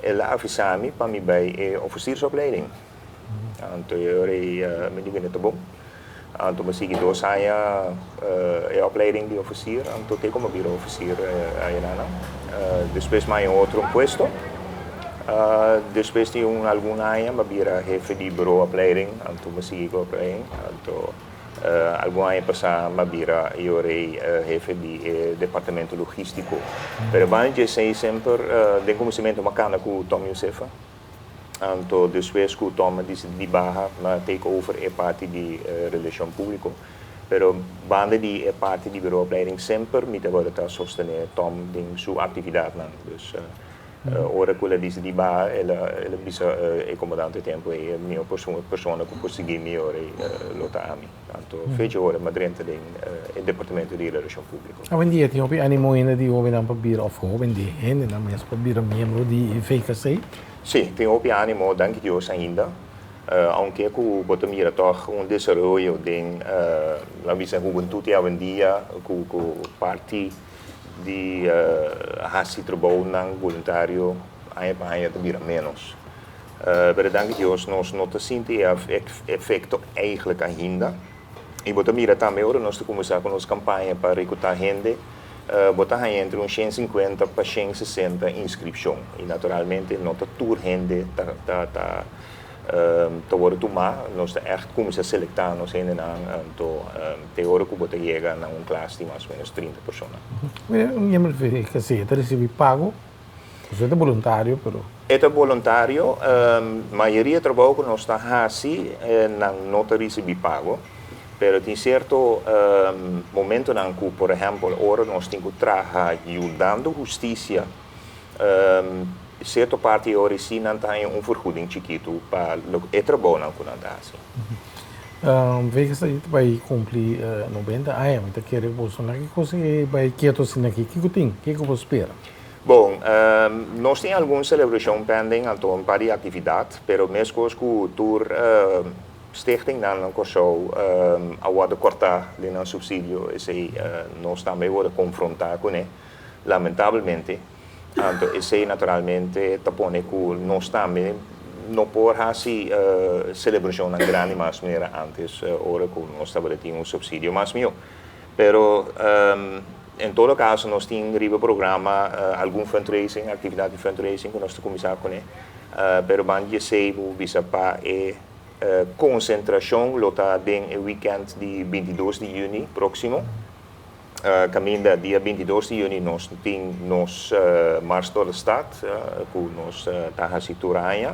el a avisá mi pa mi bai e officiersopleiding. Anto e ora ei mi di bini ta bon. Anto mi a sigui dos aña e opleiding di officier, anto te ku mi a bira officier ayananan. Despues mi a haña otro un puesto. Despues di un algun aña mi a bira hefe di bureau opleiding, anto mi a sigui ku opleiding. Anto Algun aña pasá m'a bira yorey hefe di e departamento logístiko. Pero banda dje esei semper den kuminsamentu m'a kana ku Tom Josefa. Anto despues ku Tom a disidí di baha m'a take over e parti di relashon públiko. Pero banda di e parti di bureau opleiding semper mi tabata ta sostené Tom den su aktividatnan. Dus Ora ku el a disidí baha, el a el a bisa e komandante tempu ei, e mihó persona ku por sigui mi ora ei lo ta ami. Anto fecha ora mi a drenta den e departamento di Relashon Públiko. Awendia tin hopi ánimo ainda di hóbennan pa bira òf hóben di hendenan mes pa bira miembro di VKC? Sí, tin hopi ánimo, danki Dios ainda. Aunke ku bo ta mira tòg un desaroyo den, laga bisa, hubentut di awendia ku ku parti di hasi trabounan boluntario aña pa aña ta bira ménos. Pero danki Dios nos no ta sinti e efekto eigentlik ainda. I bo ta mira tambe ora nos ta kuminsá ku nos kampaña pa rekrutá hende, bo ta haña entre un 150 pa 160 inskripshon. I naturalmente no ta tur hende ta ta ta wòrdu tumá, nos ta ègt kuminsá selektá nos hendenan, anto te ora ku bo ta yega na un klas di mas o ménos 30 persona. Mira, un miembro di VKC ta risibí pago? Pasobra e ta boluntario, pero. E ta boluntario. Mayoria trabou ku nos ta hasi, nan no ta risibí pago. Pero tin sierto momentonan ku, por ehèmpel, ora nos tin ku traha yudando hustisia, Sierto parti e ora si nan ta haña un vergoeding chikitu pa e trabounan ku nan ta hasi. Vegas ta bai kumpli 90 aña, mi ta kere boso na ki kos e bai ketu asina aki? Kiko tin? Kiko bo spera? Bon, nos tin algun selebrashon pending, anto un par di aktividat, pero meskos ku tur stichtingnan na Kòrsou a wòrdu kòrtá den nan supsidio, esei nos tambe wòrdu konfrontá kuné. Lamentablemente, anto esei naturalmente ta pone ku nos tambe no por hasi selebrashonnan grandi mas manera antes ora ku nos tabata tin un supsidio mas mihó. Pero en todo kaso nos tin riba programa algun fundraising, aktividat di fundraising ku nos ta kuminsá kuné, pero ban di esei bo bisa pa e konsentrashon lo ta den e wikènt di 22 di yüni próksimo. Kaminda dia 22 di yüni nos tin nos Mars door de Stad ku nos ta hasi tur aña.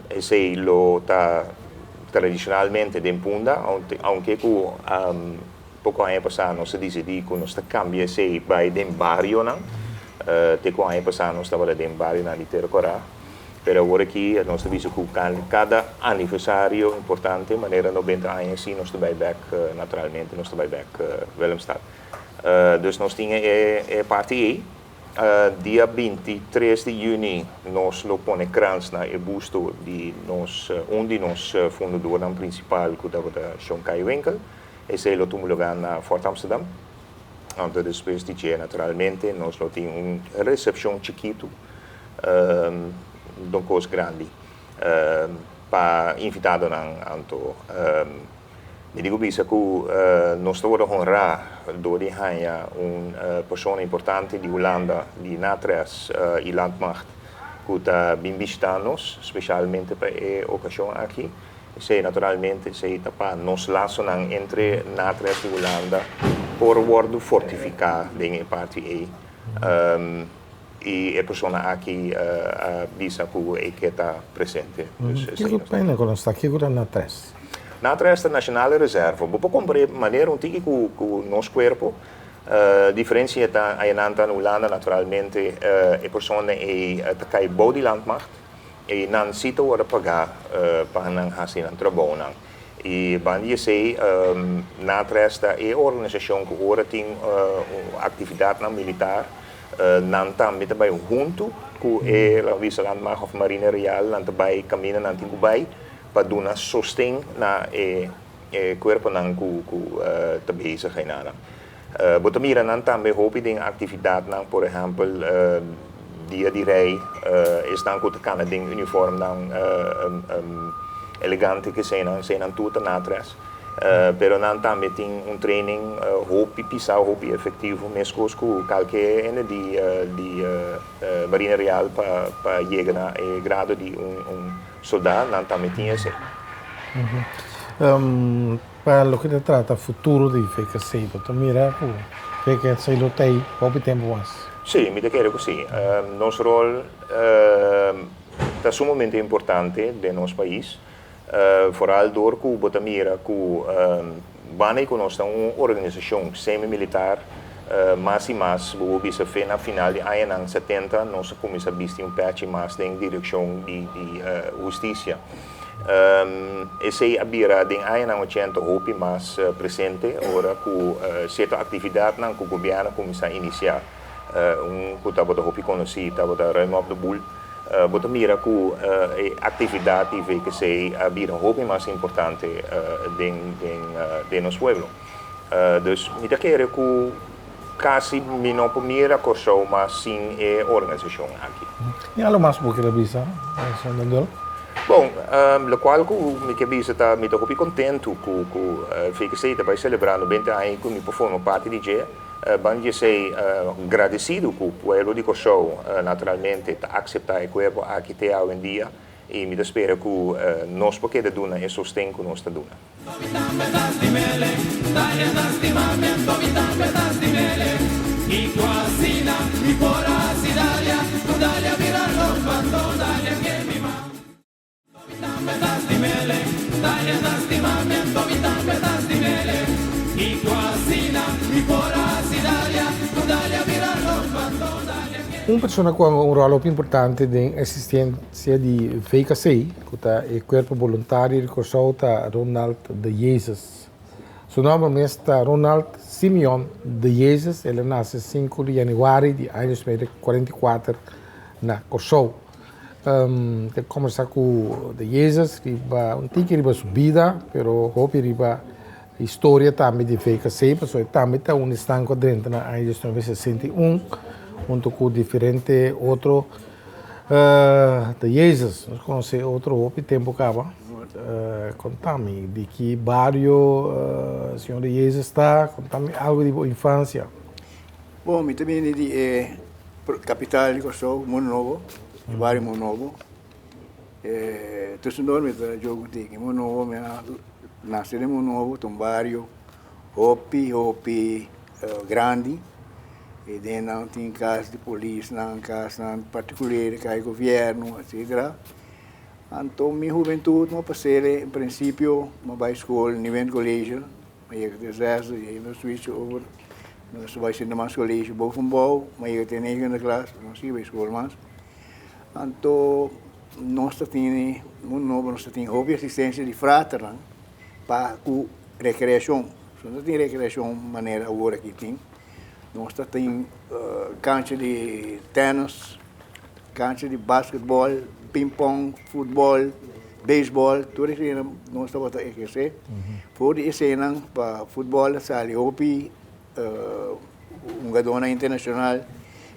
Esei lo ta tradishonalmente den Punda, aunke ku poko aña pasá nos a disidí ku nos ta kambia esei bai den barionan. Te ku aña pasá nos tabata den barionan di Tera Kòrá. Pero awor aki nos ta bisa ku kada aniversario importante, manera 90 aña si nos ta bai bek naturalmente nos ta bai bek Willemstad. Dus nos tin e parti ei. Dia 23 di yüni nos lo pone krans na e busto di nos un di nos fundadornan prinsipal ku tabata Shon Kai Winkel. Esei lo tuma lugá na Fort Amsterdam. Anto despues di dje naturalmente nos lo tin un resepshon chikitu. Don kos grandi pa invitadonan anto mi di ku bisa ku nos ta wòrdu honrá dor di haña un persona importante di Hulanda di Natres i Landmacht ku ta bin bishitá nos speshalmente pa e okashon aki. Esei naturalmente esei ta pa nos lasonan entre Natres i Hulanda por wòrdu fortifiká den e parti ei. I e persona aki a bisa ku e ke ta presente. Dus esei Kiko nos ta. pena ku nos ta? Kiko ta Natres? Natres ta Nationale Reserve. Bo por kompar'é manera un tiki ku nos kuerpo. Diferencia ta ayanan ta na Hulanda naturalmente e persona ei ta kai bou di landmacht i nan si ta wòrdu pagá pa nan hasi nan trabounan. I banda di esei Natres ta e organisashon ku ora tin aktividatnan militar nan tambe ta bai huntu ku e laga bisa landmacht òf marina real nan ta bai kaminda nan tin ku bai pa duna sosten na e E kuerponan ku ku ta bezig einanan. Bo ta mira nan tambe hopi den aktividatnan, por ehèmpel dia di rei, esnan ku ta kana den uniformnan elegante keseinan, eseinan tur ta natres. Pero nan tambe tin un training hopi pisá, hopi efektivo, meskos ku kalke hende di di Marina Real pa pa yega na e grado di un soldá, nan tambe tin esei. Pa loke ta trata futuro di VKC, bo ta mira ku VKC lo ta ei hopi tempu mas? Sí, mi ta kere ku sí. Nos rol ta sumamente importante den nos pais, foral dor ku bo ta mira ku banda di ku nos ta un organisashon semi-militar, mas i mas bo por bisa fe na final di añanan setenta nos a kuminsá bisti un pèchi mas den direkshon di hustisia. Esei a bira den añanan ochenta hopi mas presente ora ku sierto aktividatnan ku gobièrnu kuminsá inisiá. Un ku tabata hopi konosí tabata Ruim op de Boel. Bo ta mira ku e aktividat di VKC a bira hopi mas importante den den nos pueblo. Dus mi ta kere ku kasi mi no por mira Kòrsou mas sin e organisashon aki. Tin algo mas bo kier a bisa, señor Den Dul? Bon, lokual ku mi ke bisa ta mi ta hopi kontentu ku ku VKC ta bai selebrá 90 aña i ku mi por forma parti di dje. Ban di esei gradesido ku pueblo di Kòrsou naturalmente ta akseptá e kuerpo aki te awendia i mi ta spera ku nos por keda duna e sosten ku nos ta duna. Un persona ku a hunga un ròl hopi importante den eksistensia di VKC, ku ta e Kuerpo Boluntario di Kòrsou, ta Ronald de Jesus. Su nòmber mes ta Ronald Simeon de Jesus, el a nase sinku di yanüari di aña 1944 na Kòrsou. Ta kombersá ku de Jesus riba un tiki riba su bida, pero hopi riba historia tambe di VKC, pasobra e tambe ta un esnan ku a drenta na aña 1961 huntu ku diferente otro de Jesus. Nos konosé otro hopi tempu kaba. Konta mi di ki bario señor de Jesus ta, konta mi algu di bo infansia. Bon, mi ta bini di e kapital di Kòrsou, Mundu Nobo, e bario Mundu Nobo. Tusendor mi ta jogu tiki. Mundu Nobo, mi a nase den Mundu Nobo, ta un bario hopi, hopi grandi. I den nan tin kas di polisnan, kasnan partikuler, kas di gobièrnu, etsetera. Anto mi hubentut mi a pas'é en prinsipio mi a bai skol Nieuwindt College. Mi yega te zesde i mi a switch over. Mi a bai Sint Tomas College bovenbouw. Mi a yega te negende klas, mi no sigui bai skol mas. Anto nos ta tene, mundu nobo nos ta tin hopi asistencia di fraternan pa ku rekreashon. So no tin rekreashon manera awor aki tin. Nos ta tin kancha di tennis. Cancha di basketball, ping-pong, futbol, beisbol, tur esei nos tabata ehersé. For di eseinan pa futbol a sali hopi hungadónan internashonal.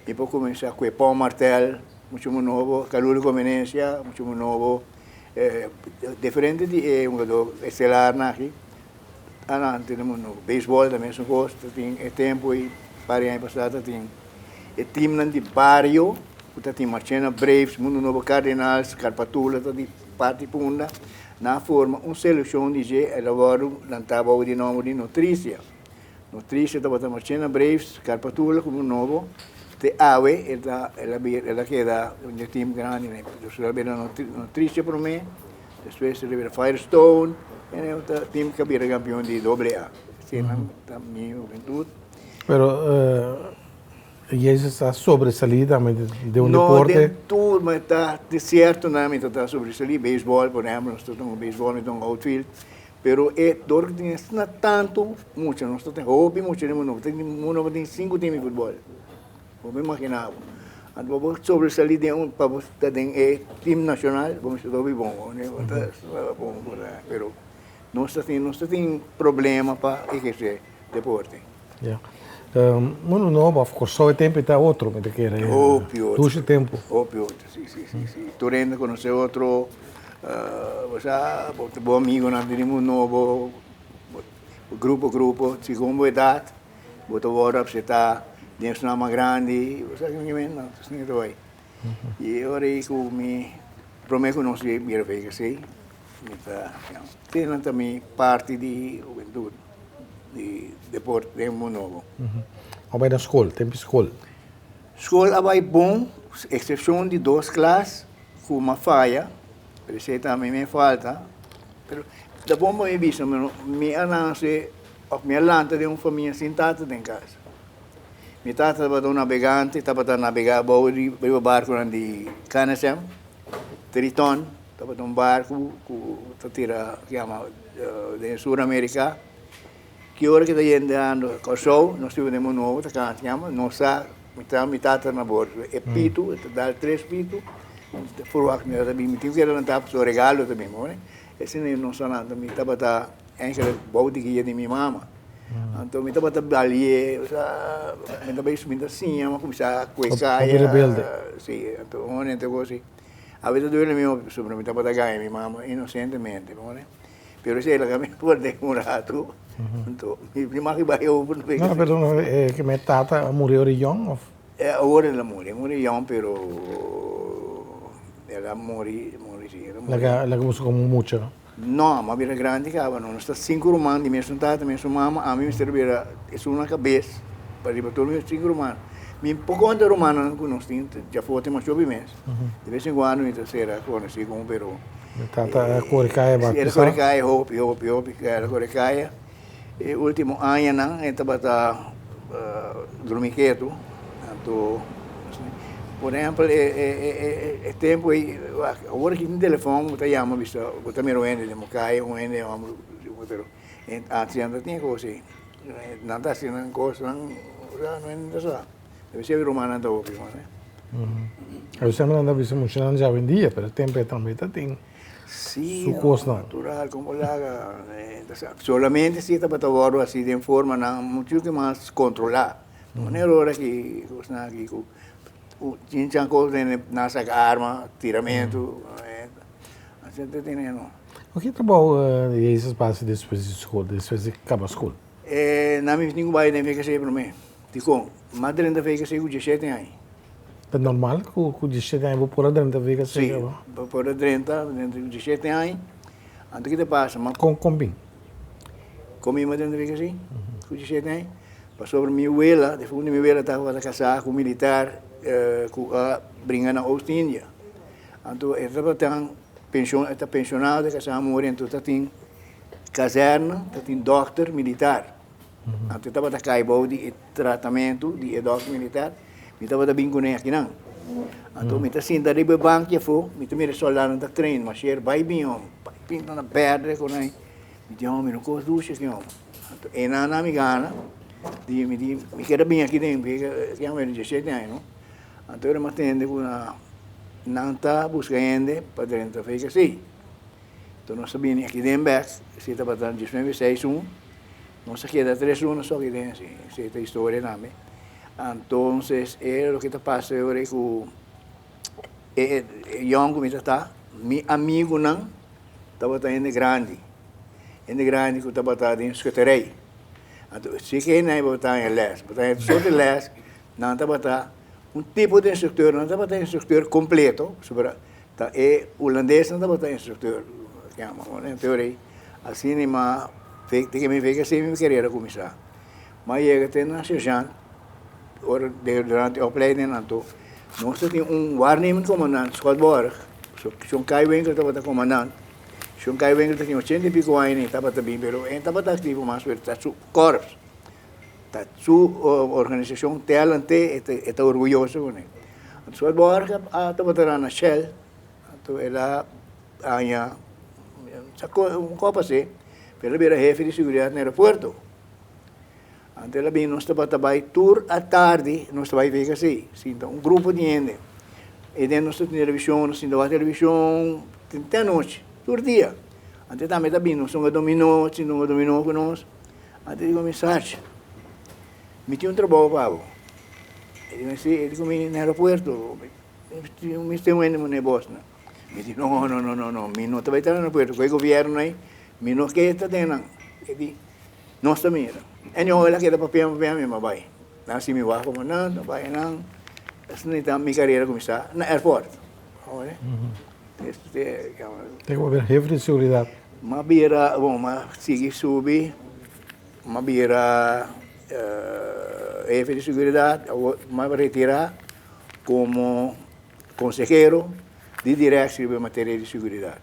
Mi por kuminsá ku e Paul Martel, muchu mas nobo, Kalulu Comenencia, muchu mas nobo. Diferente di e hungadó estelarnan aki a tene mas nobo. Beisbol ta mesun kos, ta tin e tempu ei, par di aña pasá ta tin. E teamnan di bario ku ta tin Marchena Braves, Mundo Nobo Cardinals, Carpatula ta di parti Punda, nan a forma un selekshon di dje el a wòrdu lantá bou di nòmber di Nutricia. Nutricia tabata Marchena Braves, Carpatula ku Mundo Nobo. Te awe el ta el a bira el a keda un di e team grandi. Dus el a bira Nutricia promé, despues el a bira Firestone, e ta team ku a bira kampion di doble A. Esei nan ta mi hubentut. Pero Jesus a sobresalí tambe den un deporte? No, den tur, ma ta di sierto nan mi ta ta sobresalí. Beisbòl, por ehèmpel, nos ta hunga beisbòl, mi ta hunga outfield. Pero e dor ku tin asina tantu mucha, nos ta tin hopi mucha den mundu. Tin mundu tin sinku tim di futbòl. Bo por imaginá bo. Anto pa bo sobresalí den un, pa bo ta den e tim nashonal, bo mester ta hopi bon. Bo ta bon, pero nos ta tin, nos ta tin problema pa ehersé deporte. Ya. Mundu nobo of Kòrsou e tempu ta otro, mi ta kere. Hopi otro. Dushi tempu. Hopi otro, si, si, si, si. Tur hende konosé otro, bo sa, bo ta bo amigonan di mundu nobo, bo grupo grupo, segun bo edat, bo ta wòrdu apseptá den esnan mas grandi, bo sa kico mi no, asina ta bai. I ora ei ku mi promé ku nos bira VKC, mi ta, esnan ta mi parti di hubentut. Di deporte den Mundo Nobo. A bai na skol, tempu skol? Skol a bai bon, eksepshon di dos klas ku m'a faya, pero esei tambe mi falta. Pero ta bon pa mi bisa, mi a nase òf mi a lanta den un famia sin tata den kas. Mi tata tabata un nabegante, tabata nabegá bou di riba barkunan di KNSM, Triton. Tabata un barku ku ta tira yama den Sur Amerika. Ki ora ki ta yendando Kòrsou, nos tin un nobo ta kanta yama, nos sa mi mi tata na bordo. E pitu, e ta dal tres pitu, forwak mi ta bin, mi tin ku keda lantá pasobra regalo ta bin. Asina nos a lanta, mi tabata eigenlijk bou di guia di mi mama. Anto mi tabata balié, osea, mi ta bai mi ta siña, mi a kuminsá kue kaya. Si, anto hopi. Awe ta duele mi hopi pasobra mi tabata gaña mi mama inosentemente, bo mira. Pero esei laga mi perde un ratu, anto mi prima ki bai over no No, pero no e ke mi tata a muri ora yong of? Awor el a muri, el a muri yong pero el a muri, muri si, el a muri. Laga laga boso komo mucha? No, mi a bira grandi kaba, no, nos ta sinku ruman di mesun tata, mesun mama, ami mester bira esun na kabes pa riba tur mi sinku ruman. Mi poko anta rumannan ku nos tin djafor tin mashopi mes. De bes en kuando mi ta sera konosí ku un pero. Mi tata a kore kaya bak pisa. El a kore kaya hopi hopi hopi el a kore kaya. E ultimo añanan e tabata drumi ketu anto por ehempel e tempu ei awor aki tin telefon bo ta yama bisa bo ta mira un hende den bo kaya un hende pero antes nan ta tin e kos ei nan ta hasi nan kosnan no hende ta sa debe ser rumannan ta hopi. Awe nan ta bisa muchanan djawendia pero e tempu ei tambe ta tin. Sí, su kosnan. Natural, como laga. Solamente si tabata wòrdu hasi den formanan muchu ke mas kontrolá. No manera ora ki kosnan aki ku chinchan kos den nan saka arma, tiramentu, asina ta tene no. Oke trabou Jezus basa despues di skol, despues di kaba skol? Nan mi tin ku bai den VKC promé. Dikon? Mas drenta VKC ku diesshete aña. Ta normal ku ku diesshete aña bo por a drenta VKC Sí, bo por a drenta drenta ku diesshete aña. Anto ki ta pasa? Ma Kon kon bin? Kon mi a drenta VKC ku diesshete aña? Pasobra mi wela, defuntu mi wela tabata kasá ku un militar ku a bringa na Oost India. Anto e tabata penshon e ta penshonado e kasá a muri anto ta tin kazèrna, ta tin dòkter militar. Anto e tabata kai bou di e tratamentu di e dòkter militar, mi tabata bin kuné akinan. Anto mi ta sinta riba e banki afó, mi ta mira e sòldánan ta train, masher bai bin hòmber, bai pinta na bèrdè ku nan. Mi di, hòmber, no kos dushi aki hòmber. Anto e nan nan mi gana, di mi di, mi keda bin aki den, porque ki hòmber diesshete aña no. Anto ora mi a tende ku nan ta buska hende pa drenta VKC. Anto nos a bini aki den bèk, esei tabata diesnuebe seis un. Nos a keda tres luna so aki den si, esei ta historia tambe. Antonses e loke ta pasa e ora ei ku e yòn ku mi ta ta, mi amigunan tabata hende grandi, hende grandi ku tabata den schutterij. Anto si ke hende nan tabata haña lès, bo ta haña tur sorti lès, nan tabata un tipo di instrukteur, nan tabata instrukteur kompleto, pasobra ta e hulandesnan tabata instrukteur, e ora ei. Asina ma te ke mi ve ke asina mi karera kuminsá. Ma yega te na sergeant ora durante e opleiding anto nos ta tin un waarnemend commandant Schotborg, Shon Kai Winkel tabata commandant, Shon Kai Winkel ta tin ochenta i piko aña i tabata bin pero e tabata aktivo mas pero ta su korps. Ta su organisashon TLNT e ta orguyoso kuné. Anto Suel Borge a tabata na Shell, anto el a haña un kòp así, pero el a bira hefe di seguridat na aeropuerto. Anto el a bin nos tabata bai tur atardi nos ta bai VKC, sinta un grupo di hende. E den nos ta tin televishon, nos sinta wak televishon te anochi, tur dia. Anto e tambe ta bin nos hunga dominó, sinta hunga dominó ku nos. Anto e di ku mi, Sarge, mi tin un trabou pa bo. E di mi, si, e di ku mi, na aeropuerto, mi tin un hende ku nebosnan. Mi di, no, no, no, no, no, mi no ta bai traha na aeropuerto, ku e gobierno ei, mi no ke ta den nan. E di, nos ta mira. Anyhow, el a keda papia, papia, mi a bai. Nan hasi mi wak komo nan, ta bai nan. Asina ta mi karera kuminsá na airport. Te ku a bira hefe di seguridat. M'a bira, bon, m'a sigui subi, m'a bira hefe di seguridat, awor m'a retirá komo konsehero di direksie riba e materia di seguridat.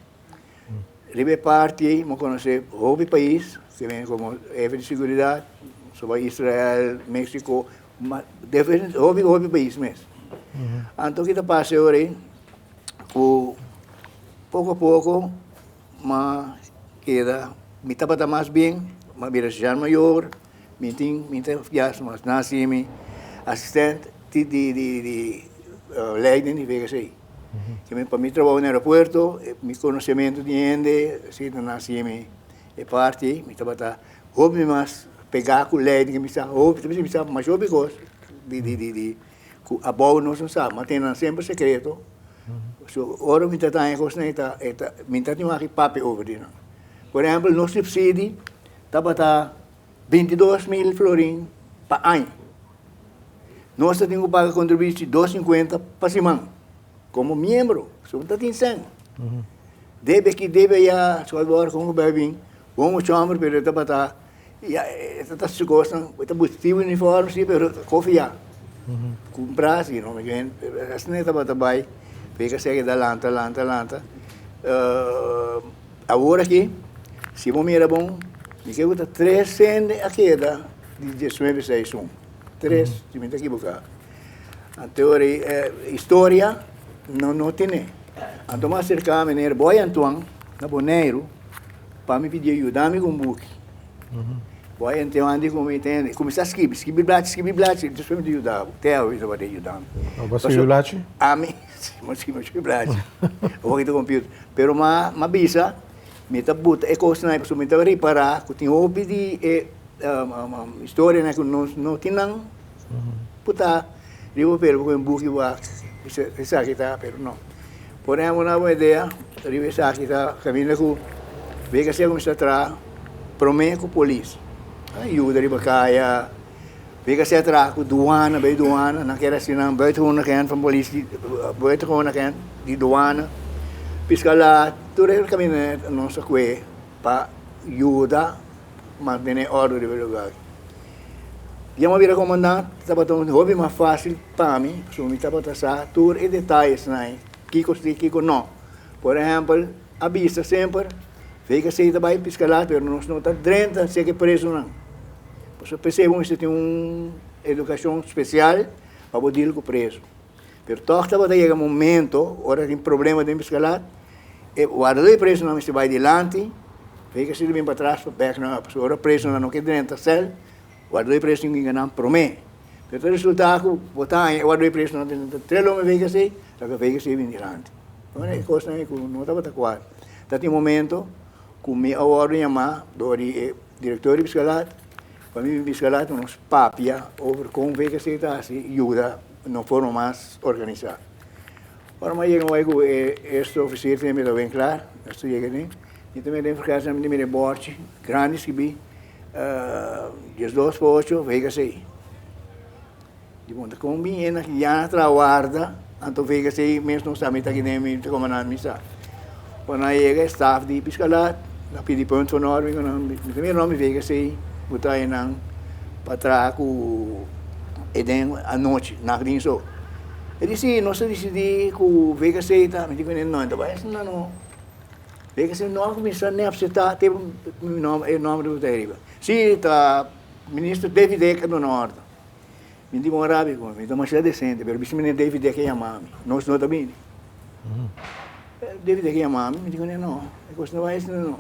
Riba e parti ei m'a konosé hopi pais ke bini komo hefe di seguridat, soba Israel, Mexico, hopi hopi pais mes. Anto ki ta pasa e ora ei? Ku poko a poko m'a keda, mi tabata mas bien, m'a bira sergeant mayor, mi tin mi ta ya mas nasi mi asistent di di di leiding di VKC. Pa mi trabou na aeropuerto, mi konosementu di hende, asina ta nasi mi e parti, mi tabata hopi mas pegá ku leiding, mi sa hopi, mi sa masha hopi kos di di di. Ku abou nos no sa, ma tene nan semper sekreto. So ora mi ta taña kosnan e ta e ta mi ta tin wak papia over di nan. Por ehèmpel nos supsidi tabata 22.000 florin pa aña. Nos ta tin ku paga kontribushi 2.50 pa siman komo miembro, so no ta tin sèn. Debe aki debe aya, so awor kon ku bai bin, bon mucha hòmber pero e tabata Ya, e ta su kosnan, e ta busti uniform si, pero kofi ya. Kumpra si, no me ken. Asina e tabata bai, peka seki ta lanta, lanta, lanta. Awor aki, si bo mira bon, mi ke ku ta tres hende a keda di diesnuebe seis un. Tres, si mi ta ekiboká. Anto ora ei, historia no no tene. Anto mi a aserká meneer Boy Antoine na Boneiru. Pa mi pidi yuda mi ku un buki. Bo a henter andi ku mi tende. Kuminsá skibi, skibi blachi, skibi blachi, despues mi ta yuda bo. Te awe mi tabata yuda mi. Bo a skibi blachi? Ami, si, mi a skibi masha blachi. Awor ki ta computer. Pero mi a bisa, mi ta buta e kosnan ei pasobra mi ta ripará ku tin hopi di e historianan ku nos no tin nan puta riba papel. Bo kohe un buki wak, esaki ta, pero no. Por ehempel, una buena idea riba esaki ta caminda cu VKC a cuminsa traha prome cu polis. A yuda riba caya. VKC a traha cu duana, bay duana, nan kier haci nan buitengewoon agent van politie, buitengewoon agent di duana. Fiscala, tur e caminda nos a cue pa yuda mantene ordo riba e lugar. Dia mi a bira comandant tabata un hopi mas facil pa mi pasobra mi tabata sa tur e detayesnan kiko si kiko no. Por ehempel a bisa semper VKC ta bai piscala pero nos no ta drenta seke presonan. Pasobra p'esei bo mester tin un educacion special pa bo deal cu preso. Pero tog tabata yega momento ora tin problema den piscala e wardador di presonan mester bai dilanti VKC ta bin patras pa bek nan op. Pasobra ora presonan no ke drenta cel. Wardó e preso tin ku ganá promé. Pero ta resultá ku bo ta haña e wardó e preso nan ta tres lomé VKC, ta ku VKC bin dilanti. Bueno, e kosnan ei ku no tabata kuadra. Ta tin momento ku mi a wòrdu yamá dor di e direktor di Piskalat pa mi bin Piskalat pa nos papia over kon VKC ta hasi yuda na un forma mas organisá. Ora mi a yega bai ku e eerste ofisier tin mi ta ben kla, nos ta yega den, mi ta mira den vergadering mi ta mira e bòrchi grandi skibí. 12 pa 8 VKC. Di bon ta kon bin e na ya tra warda, anto VKC mes no sa mi ta kine mi ta comandante mi sa. Ora nan yega e staff di Piscalat na pidi punt van orde mi nan mi ta mira nomber VKC buta einan pa traha ku e den anochi nacht so. E di si nos a disidi ku VKC ta mi di kuné no e ta bai asina no. Ve que si no a cuminsa ni acepta te mi nomber e nomber di bo ta riba. Si ta. Minister David Eck a duna orde. Mi di bon rabia ku mi, mi ta masha desente, pero bisa meneer David Eck a yama mi, nos no ta bini. David Eck a yama mi, mi di kuné no, e kos no bai asina no.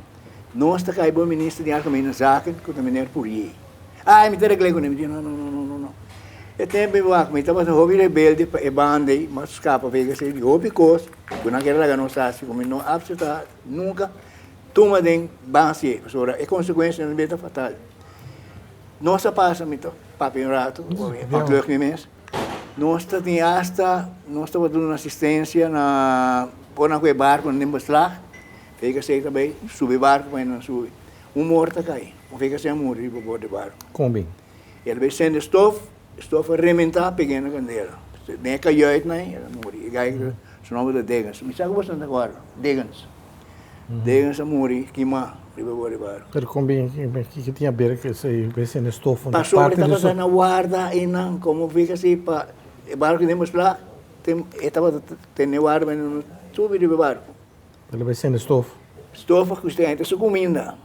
Nos ta kai bo minister di Algemene Zaken ku ta meneer Pourier. Ai, mi ta regl'é kuné, mi di no, no, no, no, no, no. E tempu mi wak, mi tabata hopi rebelde pa e banda ei, mi a skapa pa e esei di hopi kos ku nan kere laga nos hasi ku mi no apseptá nunka tuma den base, pasobra e konsekuensianan ta fatal. Nos a pasa, mi ta papia un rato, ontlucht mi mes. Nos ta tin hasta, nos tabata duna asistencia na ora nan ku e barco den beslag, VKC ta bay subi barco pa nan subi. Un mor ta cay, un VKC a muri riba bord di barco. Con bin? El a bay sende stof, e stof a rementa pega na candela. Den e kajuit nan el a muri. E guy su nomber ta Degens. Mi sa ku boso no ta acorda, Degens. Degens a muri kima riba bord di barco. Pero con bin kiko tin haber ku esei bay sende stof? Pasobra e tabata na warda einan como VKC pa e barco den beslag e tabata tene warda pa nan no subi riba e barco. El a bay sende stof? Stof a kusta henter su kuminda.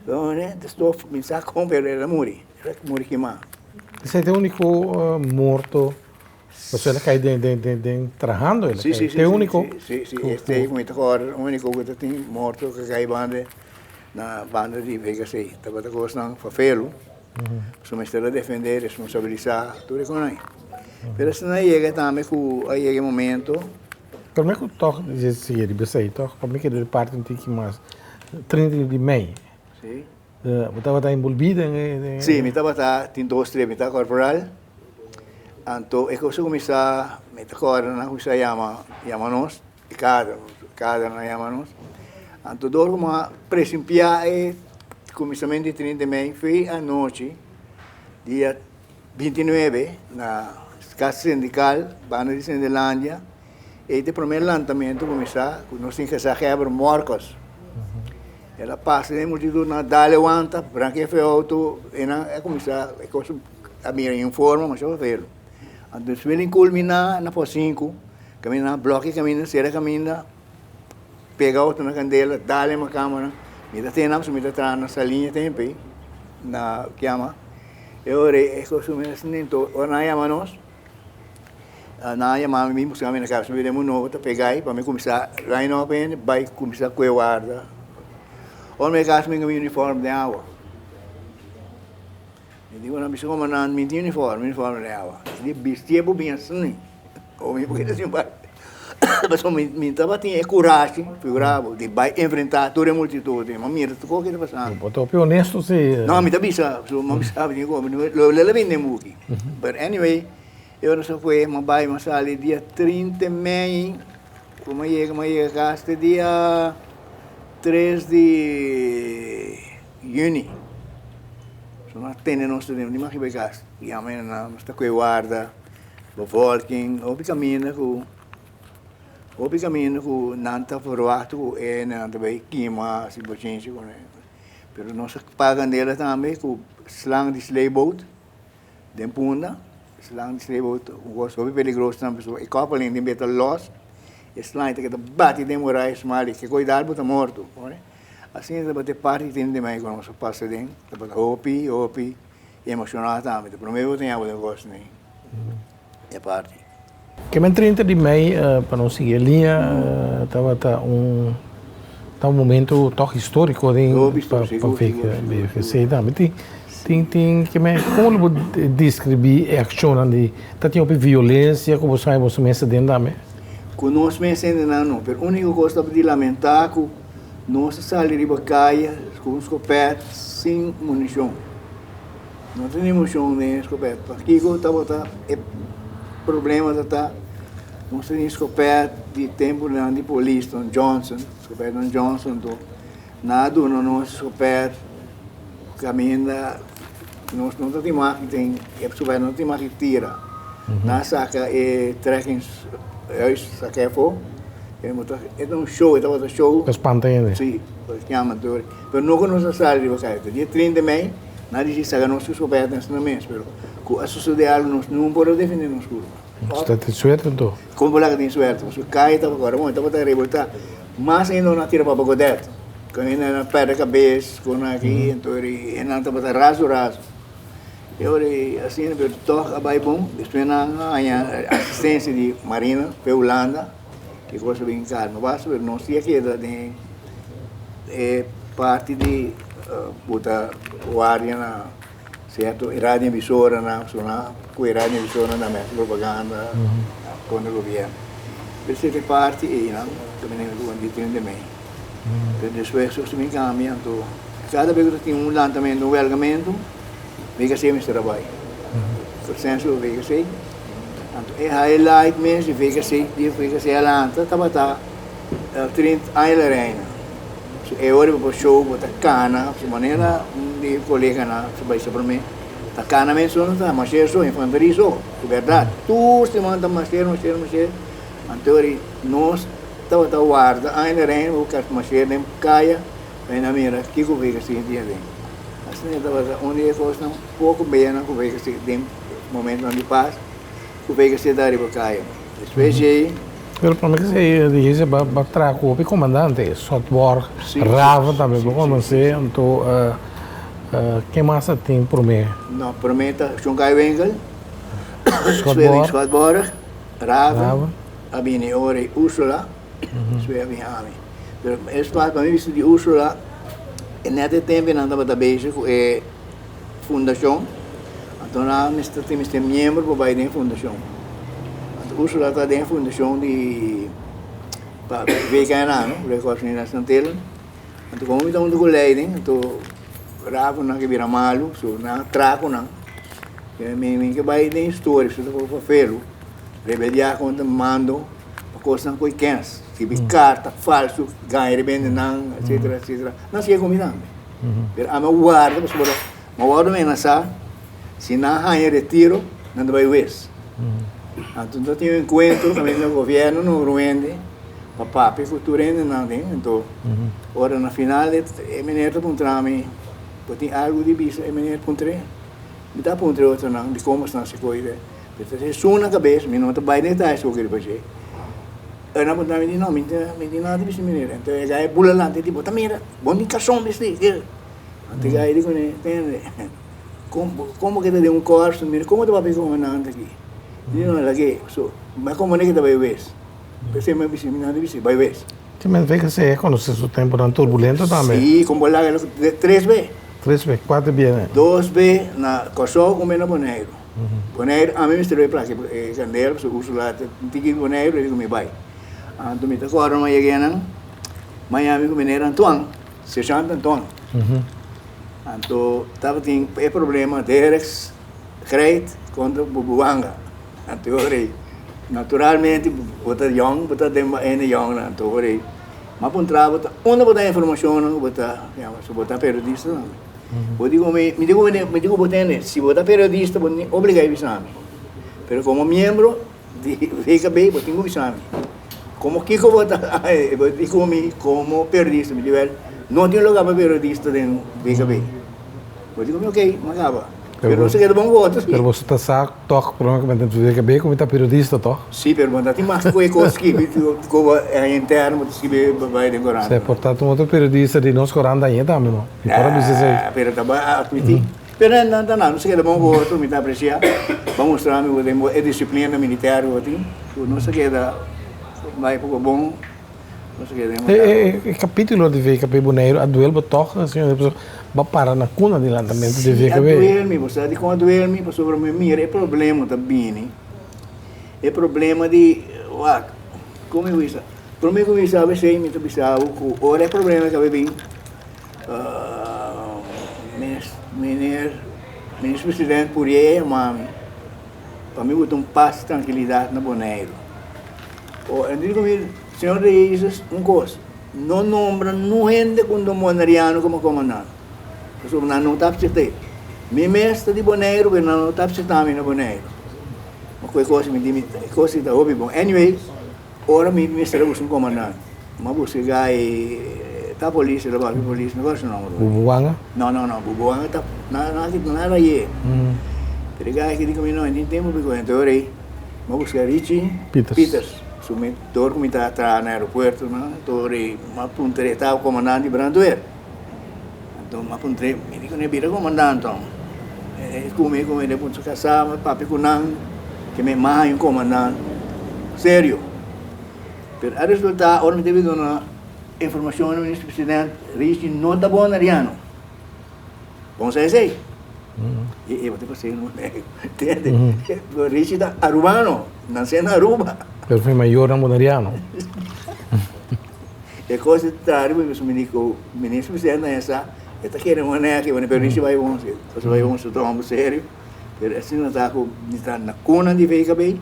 De stof mi sa kon pero el a muri, el a muri kima. Esei ta e uniko morto pasobra el a kai den trahando el a kai. Ta e uniko? Si si si mi ta kòrda uniko ku ta tin morto ku a kai banda na banda di VKC tabata kosnan fafelu su mester a defende responsabilisa tur e konan pero asina a yega tambe ku a yega e momento. Prome ku tòg sigui riba esei tòg pa mi keda di parti un tiki mas 30 di mei. Si. Bo tabata enbolbí den e. Si, mi tabata tin dos tres, mi ta korporal. Anto e kos a kuminsá, mi ta kòrda nan a kuminsá yama, yama nos, e kader, kadernan a yama nos. Anto dor ku mi a presimpiá e kuminsamentu di 30 di mei, fei anochi, dia 29, na kas sindikal, banda di Sendelandia. Ei ta e promé lantamentu kuminsá ku nos tin gezaghèber Morkos. El a pasa den e multitut nan a dal e wanta, branka e fe outo, e nan a kuminsá e kos a bira den un forma masha fafelu. Anto despues di kulminá na por sinku, kaminda nan a blòkia kaminda, sera kaminda, pega outo na kandela, dal e makamba nan. Mi ta tene nan pasobra mi ta traha na Saliña tempu ei, na kiama. E ora ei e kos kuminsá sinti, ora nan a yama nos. Nan a yama mi busca mi na casa, mi bira nobo ta pega ai pa mi cuminsa line up hende bay cuminsa cue warda. Ora mi casa mi mi uniform den awa. Mi di nan bisa como nan mi tin uniform, mi uniform den awa. Mi di bisti bo bien asina. O mi por keda sin bay. Pasobra mi tabatin e curashi, figura bo, di bay enfrenta tur e multitud. Mi a mira tur loke ta pasando. Bo ta hopi honesto si. No, mi ta bisa, mi a bisa lo lo bini den buki. But anyway, e ora sa fue, mi a bai, mi a sali dia 30 mei, ku mi a yega, mi a yega kas te dia 3 di yüni. So nan a tene nos te den, mi a bai kas, yama e nan, nos ta kue warda, bevolking, hopi kaminda ku, hopi kaminda ku nan ta verwachta ku e nan ta bai kima, hasi bochinchi ku nan. Pero nos a paga kandela tambe ku slang di sleeboot. Den Punda, slang di sleeboot un kos hopi peligroso tambe pasobra e kòpeling tin beta lòs, e slang ta keda bati den murai smal i ke koidad bo ta morto. Asina tabata e parti ku tin di mei ku nos a pasa den, tabata hopi hopi emoshonal tambe, ta promé bo ta ña bo den kos nei e parti. Kemen 30 di mei pa nos sigui e liña tabata un ta un momento tòg históriko den pa VGC tambe. Tin tin tin kemen komo lo bo deskribí e akshonnan di ta tin hopi violensia ku bo sa boso mes ta den tambe? Ku nos mes hende nan no, pero úniko kos ta di lamentá ku nos a sali riba kaya ku un skopèt sin munishon. No tin emocion den e scopet. Pakico tabata e problema ta ta nos tin scopet di temponan di polis Don Johnson, scopet Don Johnson to nan a duna nos scopet caminda nos no ta tin mag den e scopet no ta tin mag di tira. Nan a saca e trekking huis saca afo e ta un show e tabata show. Pa spanta hende. Si, pa yama tur. Pero no cu nos a sali riba caya. Dia 30 mei. Nan dici saca nos cu scopeta esnan mes, pero cu a sucede algo nos no por a defende nos curpa. Nos ta tin suerte anto. Como por laga tin suerte? Pasobra caya tabata ora bon, tabata revolta. Mas ainda nan a tira papa Godet. Ku hende nan pèrdè kabes kon aki anto e nan tabata raso raso. E ora ei asina pero tòg a bai bon. Despues nan a haña asistensia di marina fe Hulanda e kos a bin kalma basta pero nos tin a keda den e parti di buta guardia na sierto e radio emisoranan pasobra nan ku e radio emisoranan nan mester propaganda kontra gobièrnu. Pero e parti einan ta bini ku di 30 mei. Pero despues nos ta bin cambia, anto cada bes cu ta tin un lantamento, un welgamento, VKC mester a bay. Consenso di VKC. Anto e highlight mes di VKC, di VKC a lanta, tabata 30 aña la reina. So e ora bo por show, bo ta cana, su manera un di coleganan su bay sa prome, ta cana mes so no ta, marshero so, infanteria so, di berdad. Tur siman ta marshero, marshero, marshero. Anto ora nos tabata warda aña reina bo kas masher den kaya pa hende a mira kiko vega sinti aden. Asina e tabata un di e kosnan poko beanan ku vega si den momentonan di pas ku vega si ta riba kaya. Despues djei. Pero prome ke se dijiste ba ba traha ku hopi komandante, Sotborg, Raven tambe bo konosé, anto ken mas a tin prome? No, prome ta Shonkai Winkel, Schotborg. Raven a bini ora e Ursula, despues a bini ami. Pero e spas pa mi bisti di Ursula, e net e tempo nan tabata bezig ku e fundashon, anto nan mester tin mester miembro pa bai den e fundashon. Anto Ursula ta den e fundashon di pa VKNA no, Records Nederlands Nantelen. Anto komo mi ta huntu ku leiding, anto Raven nan ke bira malu, so nan a traha ku nan. Mi mi ke bai den historia, so ta for felu, rebeldiá kontra mando pa kosnan ku e kens, skibi karta falsu, gaña riba hende nan, etsetera, etsetera. Nan sigue ku mi tambe. Pero ami a warda pasobra mi a wòrdu menasá, si nan haña retiro, nan ta bai wes. Anto nos a tin un enkuentro kaminda gobièrnu no ruende pa papia ku tur hendenan den. Anto ora na final e meneer ta puntra mi, bo tin algu di bisa? E meneer puntr'é. Mi ta puntra e otronan di komo esnan si koe de. Mi ta esun na kabes, mi no ta bai den detaye soke riba dje. E nan puntra mi di no, mi mi tin nada di bisti meneer. Anto e gai bula lanti e di bo ta mira, bo tin karson bisti. Anto e gai di kuné, tende, komo komo ke ta den un kòrs, mira komo ta papia ku comandante aki. Mi di no, lag'é. So, mi a komprende ke ta bai wes. P'esei mi a bisti, mi nada di bisti, bai wes. Ti men ve ke se konosé su temponan turbulento tambe. Sí, kon bo laga tres be. Tres be, kuater biene. Dos be na Kòrsou, un be na Boneiru. Boneiru, ami mester bai plaka e kandela pasobra Ursula ta tiki di Boneiru, e di ku mi bai. Anto mi ta kòrda mi a yega einan, Miami ku meneer Antoine, sergeant Antoine. Anto tabatin e problema Dereks Grijt kontra Bubuwanga. Anto ora ei, naturalmente bo ta yòn, bo ta den hende yòngnan, anto ora ei m'a puntra bo ta unda bo ta informashonnan ku bo ta yama, si bo ta periodista tambe. Bo di ku mi, mi di ku mi di ku bo tende, si bo ta periodista bo no tin obliga di bisa mi, pero komo miembro di VKB bo tin ku bisa mi. Komo kiko bo ta, bo di ku mi komo periodista, mi di wèl, no tin luga pa periodista den VKB. Bo di ku mi okey, m'a kaba. Pero no se keda bon ku otro si. Pero boso ta sa tòg prome ku mi ta VKB ku mi ta periodista tòg? Si, pero bo ta tin mas ku e kos skibi ku bo interno bo ta skibi bai den korant. Se por ta un otro periodista di nos korant aña tambe no. Mi por a bisa esei. Pero ta bai atmití. Pero nan ta nan, no se keda bon ku otro, mi ta apresiá. Bo a mustra mi ku den bo e disiplina militar ku bo tin, ku no se keda bai poko bon. E capítulo di VKB Boneiru a duel bo toch, señor? Pasobra bo a para na cuna di lantamento di VKB. Si, a duel mi. Bo sa dikon a duel mi? Pasobra mi mira e problema ta bini. E problema di, wak, kon mi bisa? Prome ku mi bisa bo esei, mi ta bisa bo ku ora e problema kaba bin, meneer, minister president Pourier a yama mi pa mi bota un pas trankilidat na Boneiru. O, en dico mi, Señor de Jesus, un cos, no nombra nun hende cu un boneriano como comandante, pasobra nan no ta accept'é. Mi mes ta di Boneiru, pero nan no ta acceptá mi na Boneiru. Ma cu e cos mi di, mi, e cos ta hopi bon. Anyway, ora mi mester a busca un comandante, mi a busca e guy, ta polis, el a papia polis, no acuerdo su nomber. Bubuwanga? No, no, no, Bubuwanga ta, na, na, na rayé. Pero e guy aki di cu mi, no, e tin tempo mi cu hende, ora ei, mi a busca Richie Pieters. Pieters. Pasobra mi dor ku mi ta traha na aeropuerto nan, anto ri mi a puntra e tabata komandante di brandweer. Anto mi a puntr'é, mi di ku no e bira komandante ong. E ku mi ku mi puntra kasá, mi papia ku nan ke mi mas haña un komandante serio. Pero a resultá ora mi ta bin duna informashon na minister presidente, Richie no ta boneriano. Bon sa esei. E e bo ta pas'é no Boneiru, entiende? Pero Richie ta arubano, nansé na Aruba. Pero mi mayornan boneriano. E kos ta traha riba mi pasobra mi di ku minister presidente na esa e ta kere un aneki, pero Richie bai bon si, pasobra bai bon su ta homber serio. Pero asina ta ku mi ta na kuna di VKB,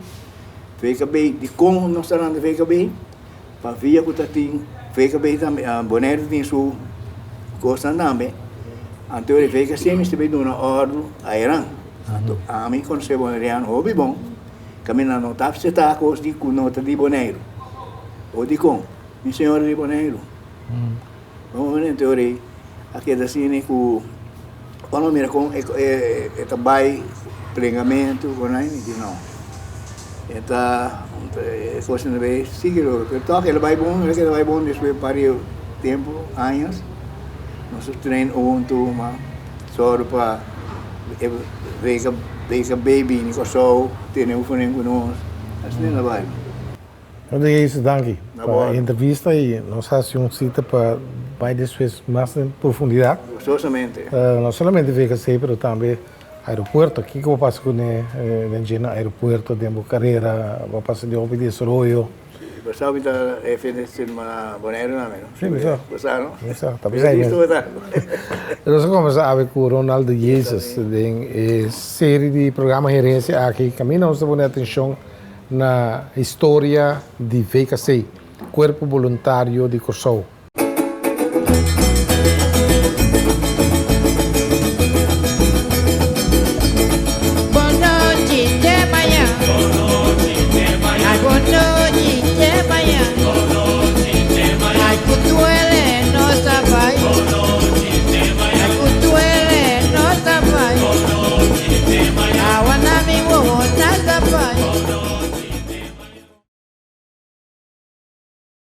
VKB dikon nos ta nan di VKB? Pa via ku ta tin VKB tambe, Boneiru tin su kosnan tambe, anto e VKC mester bai duna òrdu a eran. Anto ami konosé boneriano hopi bon, kaminda no ta aseptá kos di ku no ta di Boneiru. O dikon? Mi señora di Boneiru. Anto a keda asina ku ora mi mira kon e ta bai plegamentu ku nan mi di no e ta e kos nan ta bai sigui loke pero tok el a bai bon el a keda bai bon despues un par di tempu años nos a train huntu mas sòru pa e weka bay bini Kòrsou tene oefening ku nos asina el a bai. Nos ta yesa danki pa e entrevista y nos haci un cita pa bay despues mas den profundidad. Gustosamente. No solamente VKC pero tambe aeropuerto. Kico bo pasa cune den dje na aeropuerto den bo carera? Bo a pasa den hopi desaroyo. Si, bo sa mi ta hefe den Cinema Bonaire tambe no? Si, mi sa. Bo sa no? Mi sa, ta bisa mes. Nos a combersa awe cu Ronald de Jesus den e serie di programa Herencia aki. Caminda nos ta pone atencion Na historia di VKC, Kuerpo Boluntario di Kòrsou.